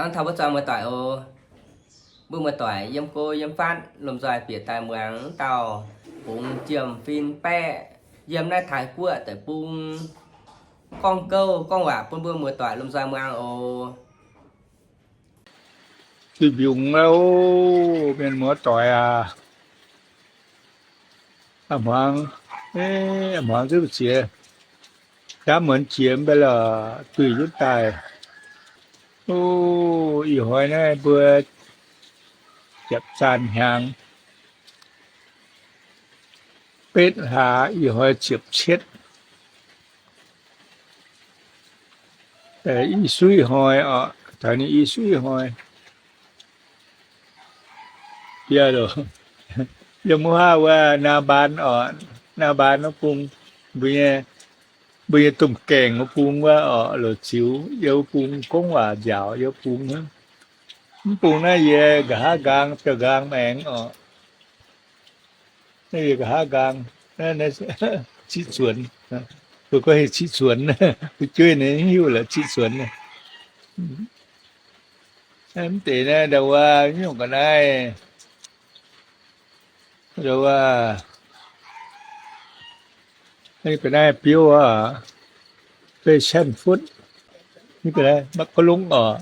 Hnangv taux mbuo zoux muoz-doic oc. Mbuo muoz-doic yiem go yiem fatv lomh nzoih bieqc daaih muangx dauh bungx jiem-fin baeqv yiem naaiv Taiv Guoqv deic bung gorngv gouv gorngv waac bun mbuo muoz-doic lomh nzoih muangx oc. Zuiz mbiungc aqv, mienh muoz-doic aac. A'hmuangx, a'hmuangx zipv ziex, jaav muonz jiex mv bei lorqc, duih yietv daaih. O, ih hnoi naaiv mbuo ziepc zaanh hnyangx betv hlaax, ih hnoi ziepc cietv. I suiv hnoi oc, taux ninh i suiv hnoi. Bieqc loh, yiem wuov haav wuov naa mbaan oc, naa mbaan wuov bung, mbuo nyei, mbuo nyei domh gaengh wuov bung wuov oc, loc ziux yiem wuov bung gorngv waac nziaauc yiem wuov bung hnangv. Mv bung naaiv yie nqa'haav nqaang, biauv nqaang maengx oc. Naaiv yie nqa'haav nqaang, ciqv zuonx. Mbuo gorngv heuc ciqv zuonx, fu'jueiv ninh hiuv lorqc ciqv zuonx. Mv deix naaiv ndau wuov nyungc ga'naaiv, ndau wuov, ga'naaiv biouv aqv, fei canh futv, ma'ga'longv oc,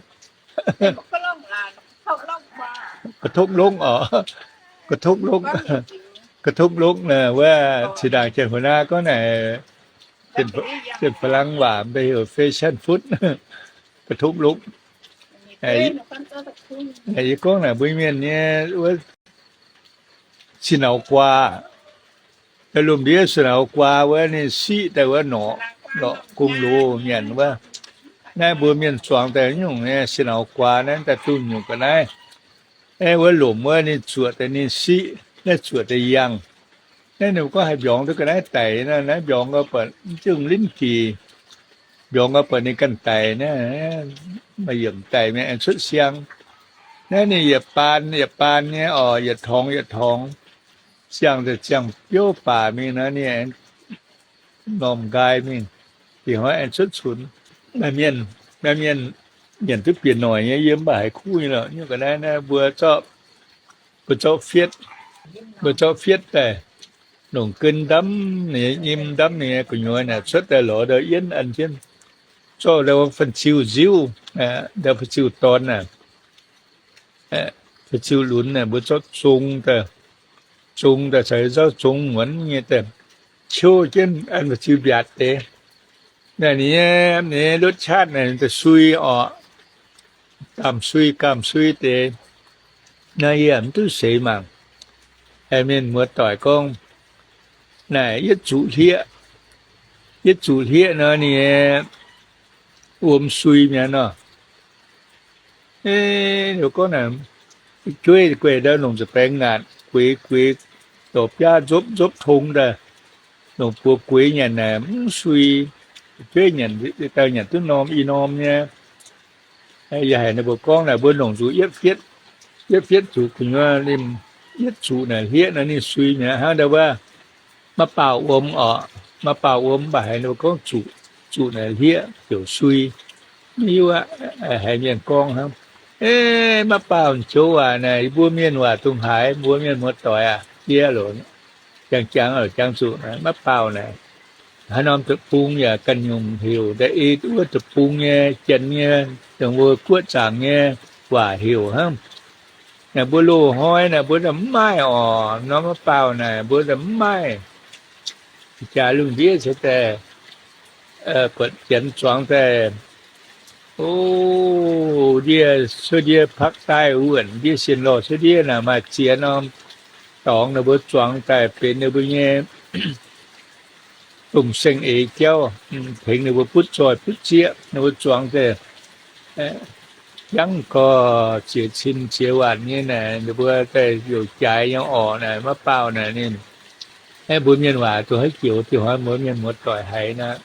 ga'topv longv oc, ga'topv longv, ga'topv longv naaic wuov, zinh ndaangc janx-hoc naa gorngv naaic, janx-faa-lang waac mbuo heuc fei canh futv, ga'topv longv. Yie gorngv naaic mbuo mienh nyei wuov sinauz guaa, daaih lomh ndiev sinauz guaa wuov ninh siqv daaih wuov norqc, norqc gong loz nyanc wuov. Naaiv mbuo mienh zuangx daaih nyungc nyei sinauz guaa naaiv daaih dunh nyungc ga'naaiv. Aeqv, wuov lomc wuov ninh zuoqc daaih ninh siqv, naaiv zuoqc daaih yangh. Naaiv ninh mbuo gorngv haih mbiorngz duqv ga'naaiv daic nor, naaiv mbiorngz gau buatc mv zungh linv gec, mbiorngz gau buatc ninh ganh daic naaiv, maaih yiemc daic mingh aengx cuotv siang. Naaiv ninh yietc baan yietc baan nyei oc, yietc torngx yietc torngx, ziangh daaih ziangh biouv baac mingh nor, ninh aengx normh nqaai mingh, dingc hnoi aengx cuotv cunx. Maaih mienh, maaih mienh nyanc duqv bieqc noic nyei, yie mv baac haiz kuv nyei lorqc. Nyungc ga'naaiv naaiv mbuo zorqv, mbuo zorqv fietv, mbuo zorqv fietv daaih, longc gen ndamv ninh nyei, nyim ndamv ninh nyei gu'nyuoz naaic, cuotv daaih lorz ndau yienv an jienv, zorqv ndau fun-ziu nziuv, ndau fun-ziu dorn naaic, fun-ziu lunx naaic, mbuo zorqv zong daaih, zong daaih caux nzauv zong muonz nyei daaih, ciouv jienv an fun-ziu mbiaatc deix. Naaiv ninh nyei, ninh nyei รสชาติ naaic daaih sui orqc, gaamh sui gaamh sui deix. Naaiv yie mv duqv seix mangc. Aengx mienh muoz-doic gorngv, naaic yietv zuqc hlieqv, yietv zuqc hlieqv nor ninh nyei wuom sui mi'aqv nor. Gorngv naaic, jueiv gueic ndau longc nza'baengx ngaatc gueix gueix, dorh biaav nzopv nzopv tong daaih, longc buoz gueix nyanc naaic mv sui. Jueiv nyanc, daaih nyanc duqv norm i norm nyei. Yie haiz ninh mbuo gorngv naaic mbuo longc zuqc yietv fietv, yietv fietv zuqc gu'nyuoz liemh, yietv zuqc naaic hlieqv nor ninh sui mi'aqv. Hnangv ndau wuov ma'baauh wuom orqc, ma'baauh wuom mv baac haiz ninh mbuo gorngv zuqc, zuqc naaic hlieqv ziouc sui. Mv hiuv aqv, haiz mienh gorngv hnangv. Ma'baauh joux waac naaic mbuo mienh waac dongh haaix, mbuo mienh muoz-doic aac, jiex loc, jangx jangx loc jangx zuqc ma'baauh naaic. Haaix norm deic-bung yaac ganh nyungc heuc, nda'ei wuov deic-bung nyei, janx nyei, dongh mbuo guoqv zaangc nyei waac heuc hnangv. Naaic mbuo loz-hnoi naaic mbuo mv maaih orqc, norm ma'baauh naaic mbuo mv maaih. Jaax lungh ndiev se daaih buatc janx zuangx daaih, o, ndiev cuotv ndiev ภาคใต้ wuonc ndiev sienx lorh cuotv ndiev naaic maaih ziex norm dorngx ninh mbuo zuangx daaih benx ninh mbuo nyei domh saeng-eix jauv, tengx ninh mbuo butv zoih butv zieqv. Ninh mbuo zuangx daaih jangv gorx ziex cin ziex waanc nyei naaic, ninh mbuo daaih youc jaaix nyei orqc naaic, ma'baauh naaic ninh. Aeqv, mbuo mienh waac duqv haaix joux, diuh hnoi mbuo mienh muoz-doic haiz nor,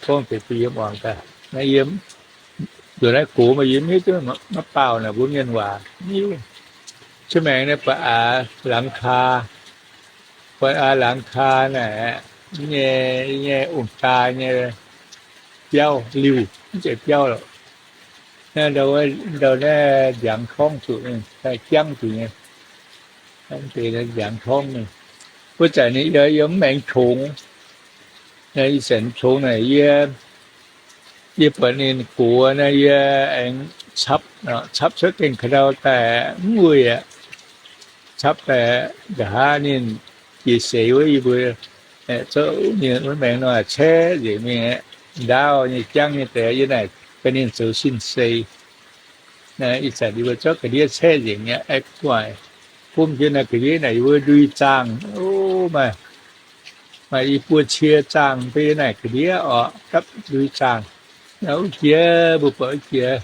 gorngv deix bun yie muangx gaax. Naaiv yie, yaac naaiv gox maaih yie mv hiuv duqv ma'baauh naaic mbuo mienh waac mv hiuv. Cin maengx naaiv buatc aax หลังคา, buatc aax หลังคา naaic, nyei, nyei ong-daa nyei biauv liuh, mv zeiz biauv lorqc. Ndau naaiv nziangx torngv zuqc, jangv zuqc nyei. Deix nziangx torngv mingh. Wuov zanc ninh yiem mv maengx congx. Ih zanc congx naaic yie, yie buatc ninh gox naaiv, yie aengx capv, capv cuotv gengh ka'ndau daaih mv wuic aqv. Capv daaih nqa'haav ninh jiex seix wuov, yie mbuo zorqv ninh wuov maengx nor caeqv nzengc mingh aqv. Ndaauv nyei jangv nyei deix yie naaic gan ninh zoux sin-seix. Ih zanc yie mbuo zorqv ga'ndiev caeqv nzengc mi'aqv. Gu'nguaaic bumv jienv naaiv ga'ndiev naaic yie mbuo ndui zaangh, o, maaih, maaih i buo cie zaangh beiv naaic ga'ndiev orqc, gapv ndui zaangh. Wuov jiex mbuo buatc wuov jiex,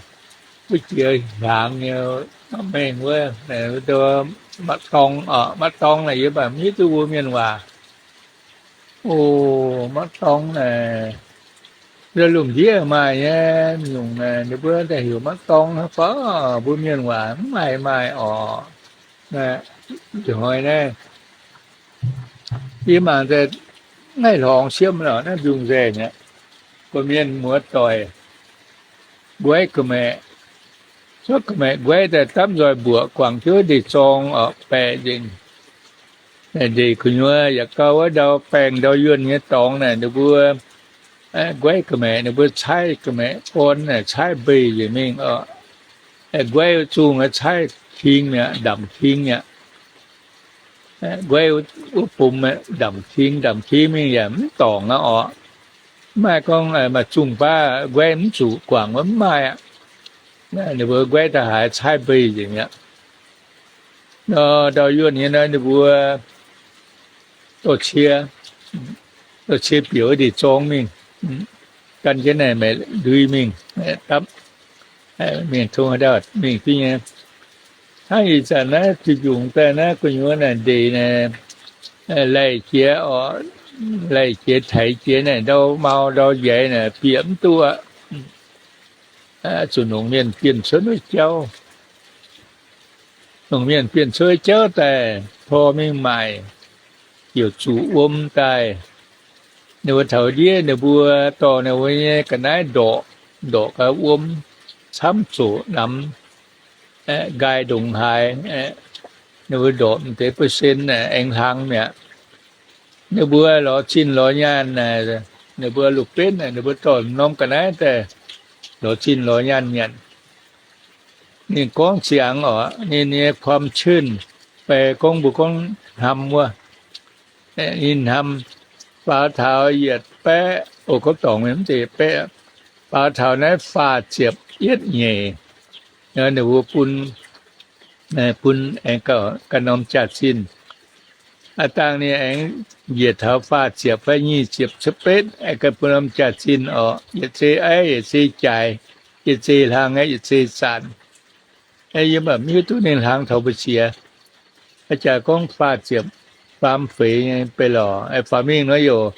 wuov jiex hiaangx nyei mengh wuov, maqv dorng orqc, maqv dorng naaic yie mv baac mv hiuv duqv mbuo mienh waac. O, maqv dorng naaic, lomh ndiev maaih nyei, nyungc naaic ninh mbuo daaih heuc maqv dorng hnangv fai mbuo mienh waac mv maaih, maaih orqc. Ih hnoi naaiv yie mangc daaih mv haih hlorngx siemv lorqc, naaiv mbiungc nzaeh mi'aqv. Gorqv-mienh muoz-doic, nquaiv ga'maeqc, zorqv ga'maeqc nquaiv daaih dapv nzoih mbuoqc guangc jienv ndeic-zorng orqc, baeqc nzengc. Ndeic gu'nyuoz yaac gau wuov ndau baengh ndau yuonh nyei dorngx naaic, ninh mbuo nquaiv ga'maeqc, ninh mbuo caaiv ga'maeqc gorn naaic, caaiv mbeix nzengc mingh orqc. Nquaiv zungh caaiv king mi'aqv, ndamc king mi'aqv. Nquaiv wuov bung ndamc king, ndamc king mingh yaac mv dorngc aqv orqc. Mv maaih gorngv maaih zungh baav nquaiv mv zuqc guangc wuov, mv maaih aqv. Ninh mbuo nquaiv da'haaix caaiv mbeix nzengc mi'aqv. Nor ndau yuonh nyei nor ninh mbuo dorh cie, dorh cie bieqc wuov ndeic-zorng mingh, gan jienv naaic maengx ndui mingh, dapv mingh tong haaix dauh mingh duqv nyei. Hnangv ih zanc naaiv zuqc mbiungc daaih naaiv gu'nyuoz naaic ndeic naaic, laih jiex orqc, laih jiex taaix jiex naaic, ndau mau ndau njaix naaic bieqc mv duqv aqv. Zuqc longc mienh bienh cuotv wuov jauv. Longc mienh bienh cuotv wuov jauv daaih tor mingh maaic, ziouc zuqc wuom daaih. Ninh mbuo taux ndiev ninh mbuo dorh ninh mbuo nyei ga'naaiv ndorqc, ndorqc ga'wuom, camv zoqc namx, nqaai ndongc haaix, ninh mbuo ndorqc m'deix percent aengx hlang mi'aqv. Ninh mbuo lorz zinh lorz nyaanh naaic, ninh mbuo loz-benv naaic, ninh mbuo dorh norm ga'naaiv daaih lorz zinh lorz nyaanh nyanc. Ninh gorngv ziangx orqc, ninh nyei ความชื้น, fai gorngv mbuo gorngv hnamv wuov, ninh hnamv faaux taux yietc baeqv, o, gorngv dorngc mv zeiz baeqv, faaux taux naaiv faah ziepc yietv nyeic, ninh mbuo bun, bun aengx ganh norm jaax-zinh. Aa dangh ninh aengx njiec taux faah ziepc fai nyic ziepc cuotv betv, aengx ganh bun norm jaax-zinh orqc, yietc zei aiv, yietc zei jaaix, yietc zei hlang, yietc zei zanc. Yie mv baac mv hiuv duqv ninh hlang taux mbu'ziex. Jaax gorngv faah ziepc faam feix nyei beiv lorqc, faaux mingh nor youc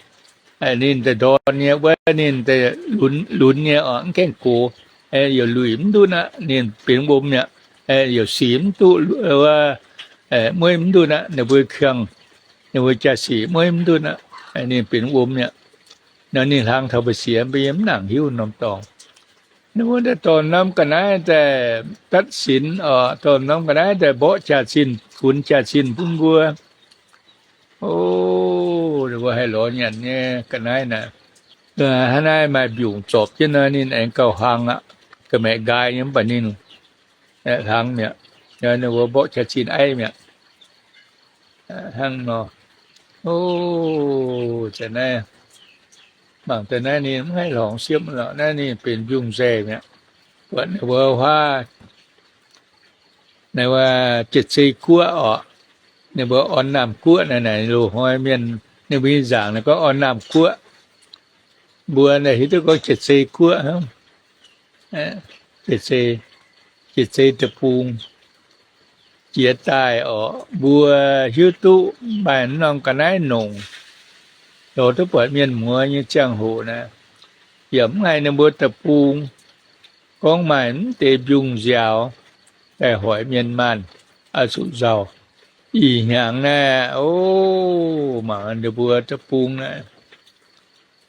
ninh daaih ndorn nyei wuov, ninh daaih lunx nyei orqc, mv gaengh gox, youc luic mv nduqv aqv, ninh benx wuom mi'aqv. Youc sic mv duqv wuov, mueiv mv nduqv aqv, ninh mbuo kiangh, ninh mbuo jaa-sic mueiv mv nduqv aqv, ninh benx wuom mi'aqv. Nor ninh hlang taux mbu'ziex, mbuo yie mv nangc hiuv norm dorngx. Ninh mbuo daaih dorh norm ga'naaiv daaih ตัดสิน orqc, dorh norm ga'naaiv daaih mborqv jaax-zinh, funx jaax-zinh bun mbuo. O, ninh mbuo haih lorz nyanc nyei ga'naaiv naaic. Hnangv naaiv maaih mbiungc zorpc jienv nor, ninh aengx gauh hlang aqv. Ga'maeqc nqaai nyei mv baac ninh hlang mi'aqv. Ninh mbuo mborqv jaax-zinh aiv mi'aqv. Hnangv nor, o, zanc naaiv, mangc daaih naaiv ninh mv haih lorngx siepv lorqc, naaiv ninh benx mbiungc nzaeh mi'aqv. Buatc ninh mbuo huaav, naaiv wuov Jiex Zei Guoqv orqc, ninh mbuo Orn Naamh Guoqv naaic, naaic loz-hnoi mienh ninh mbuo nyei nzaangc naaic gorngv Orn Naamh Guoqv. Mbuo naaic hiuv duqv gorngv Jiex Zei Guoqv hnangv. Jiex Zei, Jiex Zei Deic-Bung jiex daaih orqc, mbuo hiuv duqv maaih norm ga'naaiv nongc, lorz duqv buatc mienh muoz nyei ziangh hoc naaic, yaac mv haih ninh mbuo deic-bung gorngv maaih mv deix mbiungc nziaaux daaih hoic mienh maanh oix zuqc nzauh. Ih hnyangx naaiv, o, mangc ninh mbuo deic-bung naaiv,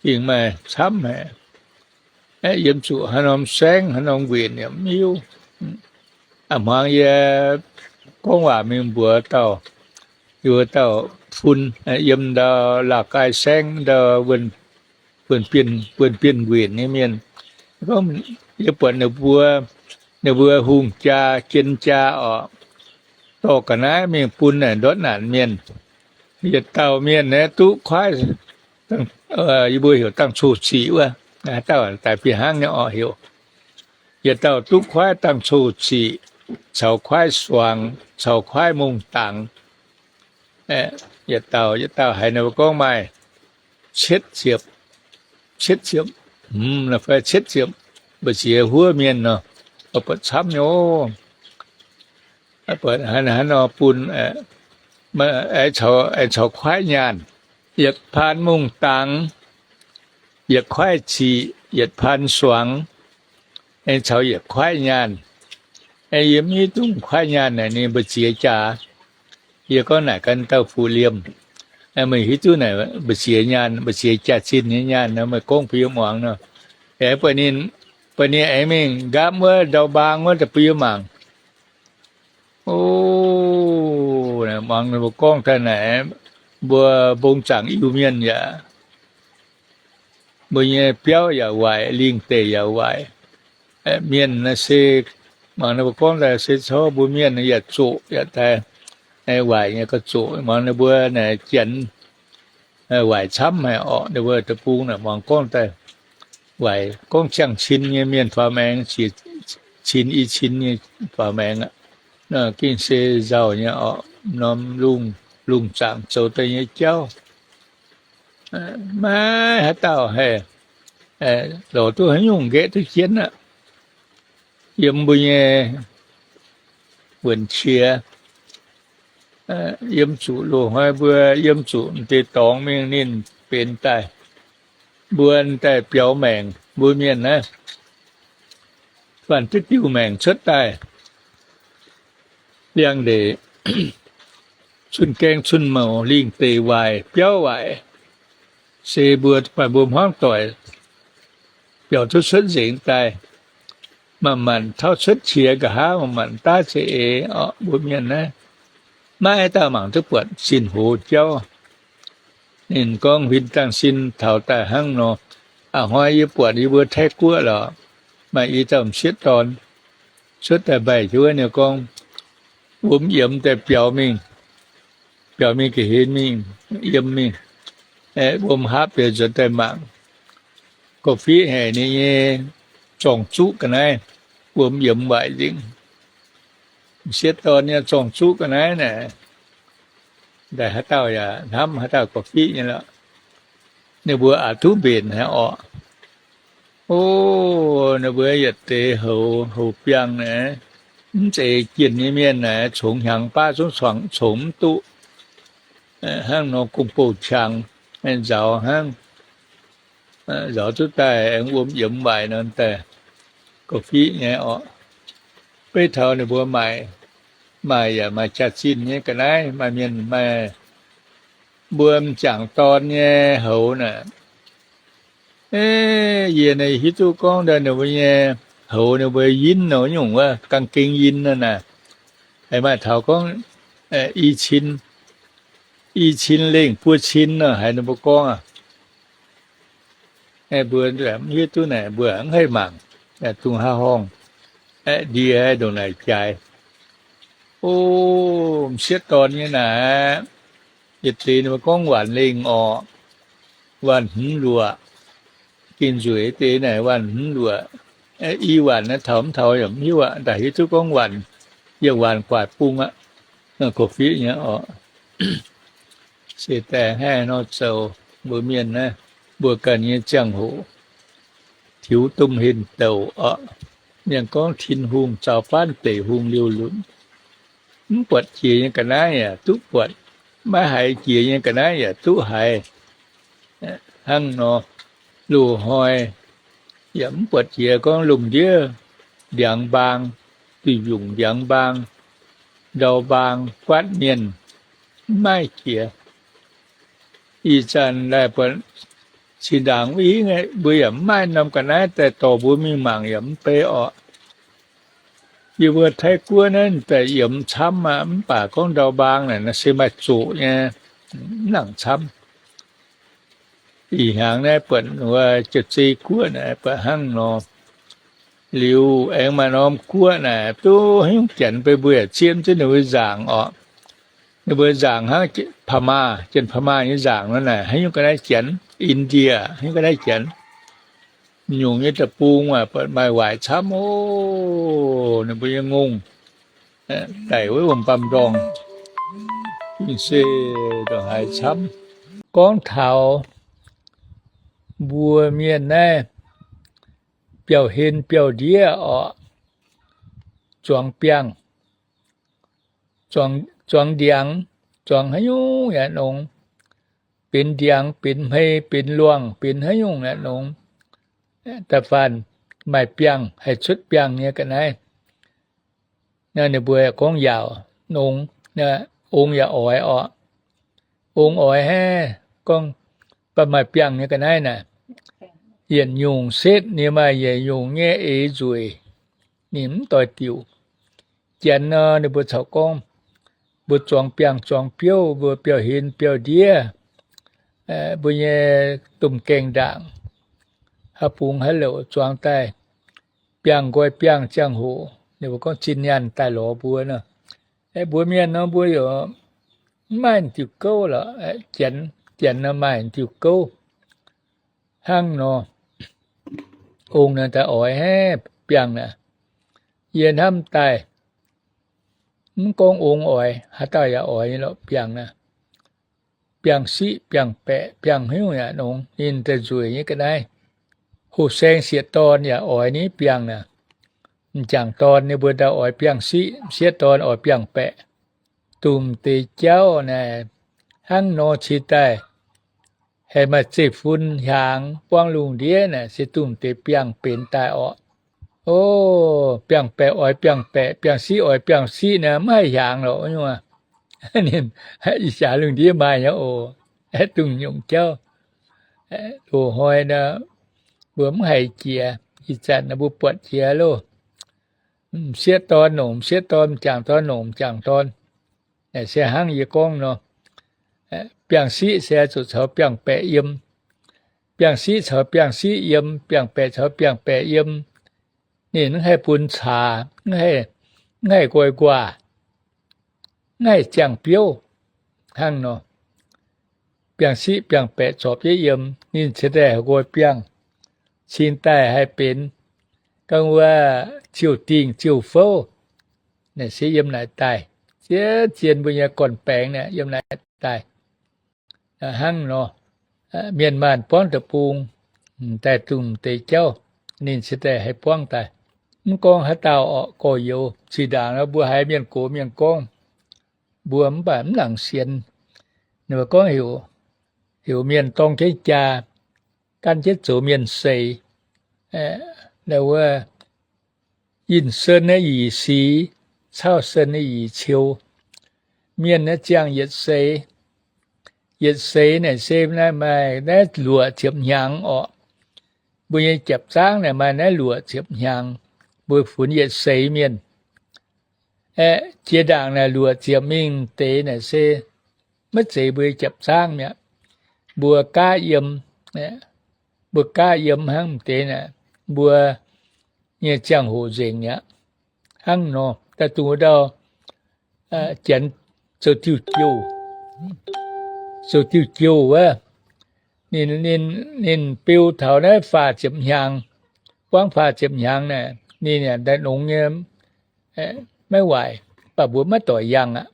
gengh maaih camv haic. Aeqv, yiem zuqc haaix norm saengv, haaix norm nquenc yaac mv hiuv. A'hmuangx yie gorngv waac mingh mbuox dauh, yie mbuo dauh fun, yiem ndau Laauh Gai Saengv ndau wuonh bienh nquenc nyei mienh. Gorngv yie buatc ninh mbuo, ninh mbuo hungh jaa, jien jaa orqc, dorh ga'naaiv mingh bun naaic ndortv naanc mienh. Yietc dauh mienh naaiv duqv kuaaiv, yie mbuo heuc dangh coqv ziqc wuov, haaix dauh daaih fih hnangv nyei orqc heuc. Yietc dauh duqv kuaaiv dangh coqv ziqc, caux kuaaiv suangx, caux kuaaiv mungh dangx. Yietc dauh, yietc dauh haiz ninh mbuo gorngv maaih cietv ziepc, cietv ziepc hmz fai cietv ziepc mbu'ziex huov mienh nor, buatc camv nyei oc. Buatc hnangv nor bun, aengx caux kuaaiv nyaanh, yietc paan mungh dangx, yietc kuaaiv ziqc, yietc paan suangx, aengx caux yietc kuaaiv nyaanh. Aengx yiem hiuv duqv kuaaiv nyaanh naaic ninh mbu'ziex jaax. Yie gorngv naaic gan dauh fu liemh, meih hiuv duqv naaic mbu'ziex nyaanh, mbu'ziex jaax-zinh nyei nyaanh nor, meih gorngv bun yie muangx nor. Aengx buatc ninh, buatc ninh aengx mingh nqaapv wuov ndau mbaang wuov daaih bun yie mangc. O, muangx ninh mbuo gorngv daaih naaic, mbuo mbong zaangc Iu-Mienh yaac, mbuo nyei biauv yaac waaic, lingh deic yaac waaic. Mienh naaiv se, muangx ninh mbuo gorngv daaih se corc mbuo mienh yaac zoqc yaac daaih waaic nyei ga'zoqc. Muangx ninh mbuo naaic Janx waaic camv haic orqc. Ninh mbuo deic-bung naaic muangx gorngv daaih waaic, gorngv ziangh cin nyei mienh faaux maengx, cin i cin nyei faaux maengx aqv. Gengh se nzauh nyei orqc, norm lungh, lungh zaangc zoux daaih nyei jauv. Maiv haaix dauh haih lorz duqv haaix nyungc nqaeqv duqv jienv aqv. Yiem mbuo nyei wuonc qiex, yiem zuqc loz-hnoi mbuo yiem zuqc m'deix dorngx mingh ninh benx daaih, mbuo daaih biaux maengc, mbuo mienh naaiv faanh duqv diuh maengc cuotv daaih, liangx-ndeic, cun-gaeng cun-mouc, lingh deic waaic, biauv waaic, se mbuo maaih mbuo hmuangv doic biaux duqv cuotv nzengc daaih. Manc-manc tauv cuotv qiex nqa'haav, manc-manc daav za'eix orqc. Mbuo mienh naaiv maiv haaix dauh mangc duqv buatc zinh hoz jauv. Ninh gorngv huin dangh sin taux daaih hnangv nor, a'hnoi yie buatc yie mbuo Taiv-Guoqv lorqc, maaih i dauh m'sieqv dorn cuotv daaih mbaih jienv wuov, ninh gorngv, wuom yiemx daaih biaux mingh, biaux mingh ga'hlen mingh, yiem mingh, wuom haapv bieqc nzuonx daaih mangc. Gorqv-fiqv haic ninh nyei zorng-zuqv ga'naaiv, wuom yiemx waaic nzengc. M'sieqv dorn nyei zorng-zuqv ga'naaiv naaic, daaih haaix dauh yaac hnamv haaix dauh gorqv-fiqv nyei lorqc. Ninh mbuo aqc duqv mbenc haic orqc. O, ninh mbuo yietc deix houx, houx biangh naaic, mv zeiz jienh nyei mienh naaic, congx hnyangx baav zungv congx mv duqv. Hnangv nor gong-bou qangx, nzaaux hnangv, nzaaux duqv daaih aengx wuom yiemx waaic nor daaih, gorqv-fiqv nyei orqc. Beiv taux ninh mbuo maaih, maaih yaac maaih jaax-zinh nyei ga'naaiv, maaih mienh maaih mbuo m'jangc dorn nyei houx naaic. Yie naaic hiuv duqv gorngv daaih ninh mbuo nyei houx, ninh mbuo yinv nor nyungc wuov, กางเกงยีน naaic, haiz maaih taux gorngv i cin, i cin lengh buo cin nor, haiz ninh mbuo gorngv aqv. Mbuo mv hiuv duqv naaic, mbuo mv haih mangc, dungh haav horngh, aeqv, ndie ndongc naaic jaaix. O, m'sieqv dorn nyei naaic, yietc deix ninh mbuo gorngv waanc lengh orqc, waanc hmz luoqc. Gengh nzueic deix naaic waanc hmz luoqc. I waanc naaiv taux mv taux yaac mv hiuv aqv. Daaih hiuv duqv gorngv waanc, yiem waanc guaax bung aqv. Gorqv-fiqv nyei orqc. Se daaih haih nor zoux mbuo mienh naaiv, mbuo ganh nyei ziangh hoc tiux domh henh douc orqc. Mienh gorngv Tin-Hungh zaux faanv deic hungh liouh lunc. Mv buatc jiex nyei ga'naaiv yaac duqv buatc, maiv haiz jiex nyei ga'naaiv yaac duqv haiz. Hnangv nor, loz-hnoi yaac mv buatc jiex gorngv lomh ndiev ndiangx mbaang, duih mbiungc ndiangx mbaang, ndau mbaang guaatv mienh, mv maaih jiex. Ih zanc daaih buatc Zinh ndaangc mbuo yaac mv maaih norm ga'naaiv daaih dorh mbuo mingh mangc yaac mv bei orqc. Yie mbuo Taiv guoqv naaiv daaih yiemx camv aqv, mv baac gorngv ndau mbaang naaic se maaih zoqc nyei, mv nangc camv. Ih hnyangx naaiv buatc wuov Jauv-Zei guoqv naaic buatc hnangv nor. Liuz aengx maaih norm guoqv naaic duqv haaix nyungc janx, mbuo yaac zieqv mv zeiz ninh mbuo nzaangc orqc. Ninh mbuo nzaangc hnangv Paa^maa, janx Paa^maa nyei nzaangc nor naaic, haaix nyungc ga'naaiv janx, India haaix nyungc ga'naaiv janx. Nyungc nyei deic-bung aac, buatc maaih waaic camv oc. Ninh mbuo nyei ngongh daic wuov wuom-baamh ndorngh, se ndongc haaix camv. Gorngv taux mbuo mienh naaiv biauv-hlen biauv-ndiev orqc, zuangx biangh, zuangx ndiangx, zuangx haaix nyungc yaac nongx, benx ndiangx, benx hmei, benx luangh, benx haaix nyungc yaac nongx. Da'faanh maaih biangh, haih cuotv biangh nyei ga'naaiv, ninh mbuo gorngv yaauc nongx, ong yaac oix orqc. Ong oix haic, gorngv baac maaih biangh nyei ga'naaiv naaic, yietc nyungc setv ninh maaih yietc nyungc nyei eix nzueic, ninh mv doix diuc. Janx nor ninh mbuo corc gorngv, mbuo zuangx biangh zuangx biouv, mbuo biauv-hlen biauv-ndiev, mbuo nyei domh gaengh ndaangc, haaix bungx haaix louc zuangx daaih, biangh nqoi biangh ziangh hoc, ninh mbuo gorngv zinh nyaanh daaih lorz mbuo nor. Mbuo mienh nor mbuo yaac mv maaih diuc gouv lorqc. Janx, janx nor maaih diuc gouv hnangv nor. Ong naaic daaih oix haic, biangh naaic. Yie hnamv daaih, mv gorngv ong oix, haaix dauh yaac oix nyei lorqc, biangh naaic. Biangh-siqv, biangh-baeqc, biangh haaix nyungc yaac nongx, ninh daaih nzueic nyei ga'naaiv. Hoh saeng sieqv dorn yaac oix ni biangh naaic. M'jangc dorn ninh mbuo ndau oix biangh-siqv, m'sieqv dorn oix biangh-baeqc. Dongh m'deix jauv naaic, hnangv nor cingx daaih haih maaih zeiv-fun hiaangx buangv lungh ndiev naaic, se dongh m'deix biangh benx daaih orqc. O, biangh-baeqc oix biangh-baeqc, biangh-siqv oix biangh-siqv naaic, mv haih hiaangx lorqc nyungc aqv. Ninh ih jaax lungh ndiev maaih nyei oc. Dongh nyungc jauv loz-hnoi nor, mbuo mv haiz jiex. Ih zanc mbuo buatc jiex loh. M'sieqv dorn nongc m'sieqv dorn, m'jangc dorn nongc m'jangc dorn. Naaic se hnangv yie gorngv nor, biangh-siqv se zuqc caux biangh-baeqc yiem. Biangh-siqv caux biangh-siqv yiem, biangh-baeqc caux biangh-baeqc yiem. Ninh mv haih bun caax, mv haih nqoi nquaah, mv haih ziangh biouv hnangv nor. Biangh-siqv biangh-baeqc zorpc jienv yiem, ninh cingx daaih haih nqoi biangh, cingx daaih haih benx ga'naaiv wuov ziouc dingh ziouc fouv. Naaic se yiem naaic daaih, zien-zien mbuo nyei gorn-baengx naaic yiem naaic daaih. Hnangv nor, mienh maanh buangv deic-bung daaih dongh deix jauv, ninh cingx daaih haih buangv daaih. Mv gorngv haaix dauh orqc, gorx-youz zinh ndaangc nor mbuo haiz mienh gox mienh gorngv, mbuo mv baac mv nangc sienx. Ninh mbuo gorngv heuc, heuc mienh dorng jienv jaa, gan jienv zoux mienh seix. Wuov, yinh sen naaiv yie sic, cauv sen naaiv yie ciou. Mienh naaiv ziangh yietc seix. Yietc seix naaic se naaiv maaih naaiv luoqc ziepc hnyangx orqc. Mbuo nyei japc zaangv naaic maaih naaiv luoqc ziepc hnyangx. Mbuo funx yietc seix mienh. Aeqv, jiex ndaangc naaic luoqc ziepc mingh deix naaic se maiv zeiz mbuo nyei japc zaangv mi'aqv. Mbuo gaav yiem, mbuo gaav yiem hnangv deix naaic, mbuo nyei ziangh hoc nzengc mi'aqv. Hnangv nor, daaih dongh wuov dauh Janx zoux diuh jouh, zoux diuh jouh wuov, ninh, ninh, ninh beu taux naaiv faah ziepc hnyangx, buangv faah ziepc hnyangx naaic, ninh yaac daaih nongx nyei, maiv waaic, mv baac mbuo maiv doic yangh aqv.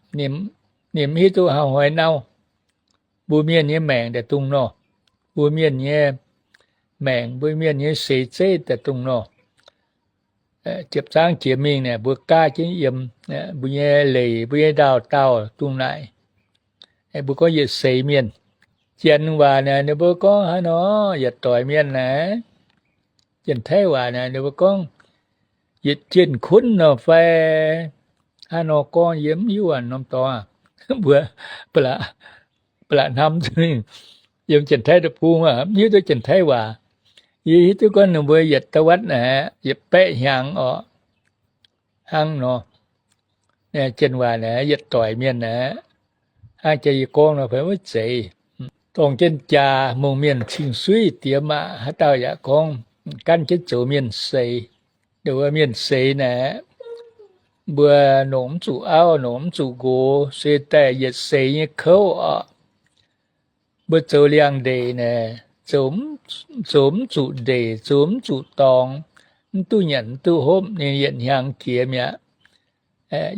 Ninh mv hiuv duqv haaix hnoi nauv. Mbuo mienh nyei maengc daaih dongh nor, mbuo mienh nyei maengc, mbuo mienh nyei seix zeiv daaih dongh nor. Ziepc zaangv jiex mingh naaic, mbuo gaav jienv yiem, mbuo nyei leiz, mbuo nyei ndaauh daauh dongh naaic. Mbuo gorngv yietc seix mienh. Janx waac naaic, ninh mbuo gorngv haaix nor, yietc doic mienh naaic. Janx-Taiv waac naaic, ninh mbuo gorngv yietc jienh kunv nor fai haaix nor gorngv, yie mv hiuv a'norm dorngx. Mbuo ba'laqc hnamv mingh. yiem Janx-Taiv deic-bung aqv, mv hiuv duqv Janx-Taiv waac. Yie hiuv duqv gorngv ninh mbuo yietc dauh wav naaic, yietc baeqv hnyangx orqc, hnangv nor. Janx waac naaic, yietc doic mienh naaic, hnangv jaax yie gorngv nor, fai wuov zeiz. Dorng jienv jaa, mongh mienh cing-suiv diex maah, haaix dauh yaac gorngv, ganv jienv zoux mienh seix. Nduov mienh seix naaic, mbuo nongc mv zuqc auv, nongc mv zuqc nqox, se daaih yietc seix nyei kouv orqc. Mbuo zoux liangx-ndeic naaic, zoux mv zuqc ndeic, zoux mv zuqc dorngx, mv duqv nyanc mv duqv hopv, ninh yietc hnyangx jiex mi'aqv.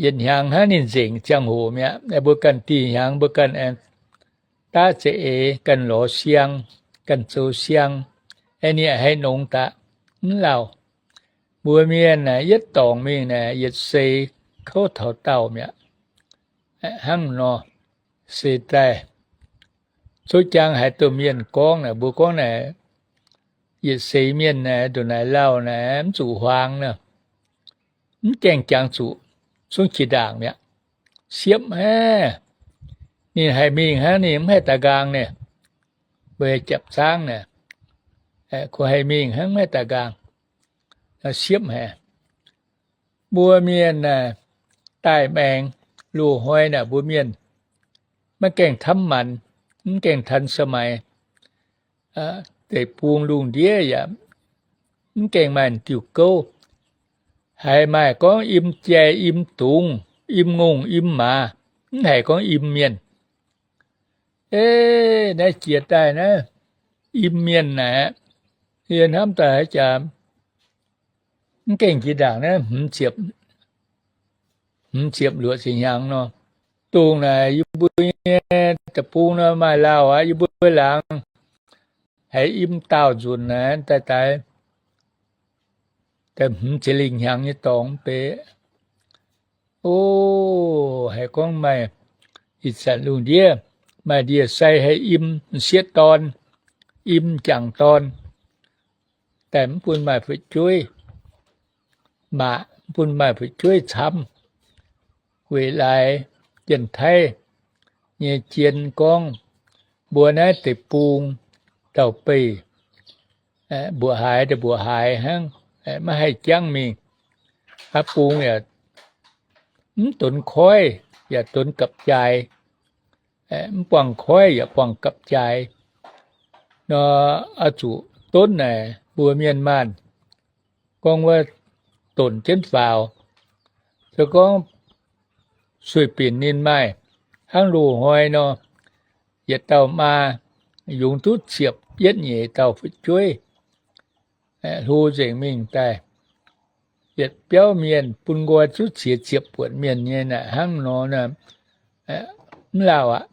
Yietc hnyangx hnangv ninh nzengc ziangh hoc mi'aqv. Mbuo ganh dih hnyangx, mbuo ganh aengx daav za'eix, ganh lorz siang, ganh zoux siang, ninh haih nongx daaih, mv lauh. Mbuo mienh naaic, yietv dorngc mingh naaic, yietc seix kouv taux daauh mi'aqv. Hnangv nor, se daaih, coqv jang haiz domh mienh gorngv naaic, mbuo gorngv naaic, yietc seix mienh naaic, ndongc naaic lauh naaic, mv zuqc huaang nor, mv gaengh jangx zuqc zungv jiex ndaangc mi'aqv. Siepv haic. Ninh haih mingh hnangv, ninh mv haih daaih nqaang naaic. Mbuo japv zaangv naaic, kungx haih mingh hnangv, mv haih daaih nqaang. Siepv haic. Mbuo mienh naaic, daaih maengx, loz-hnoi naaic mbuo mienh maiv gaengh tamv maanc, mv gaengh ทันสมัย. Deic-bung lungh ndiev yaac mv gaengh maaih diuh gouv. Haiz maaih gorngv im jai, im dungz, im ngongh, im maaz, mv haiz gorngv im mienh. Ei, naaiv jiex daaih naaiv, im mienh naaic, yie hnamv daaih haaix jaax mv gaengh jiex ndaangc naaiv hmz ziepc, hmz ziepc luoqc ziepc hnyangx nor. Dongh naaic yie mbuo nyei deic-bung nor maaih lauh aqv, yie mbuo laangz haiz im daauh nzunc naaic daaih, daaih hmz ziepc lingh hnyangx nyei dorngx mv bei. O, haiz gorngv maaih ih zanc lungh ndiev maaih ndie-sai haih im m'sieqv dorn, im m'jangc dorn, daaih mv bun maaih fu'jueiv maac, mv bun maaih fu'jueiv camv. Weic laaix Janx-Taiv nyei jien gorngv mbuo naaiv deic-bung dauh beih, mbuoqc haaix daaih mbuoqc haaix hnangv, maiv haih jangv mingh. Aav bung yaac mv donx koiv, yaac donx gapv-jaaix, mv buangh koiv yaac buangh gapv-jaaix. Nor oix zuqc donv naaic mbuo mienh maanh gorngv wuov donc jienv faaux. Se gorngv sueih binc ninh maaih hnangv loz-hnoi nor, yietc dauh maa yungz duqv ziepc yietv nyeic dauh fu'jueiv, hlo nzengc mingh daaih, yietc biauv mienh bun nqoi zuqv qiex ziepc buonc mienh nyei naaic hnangv nor, mv lauh aqv.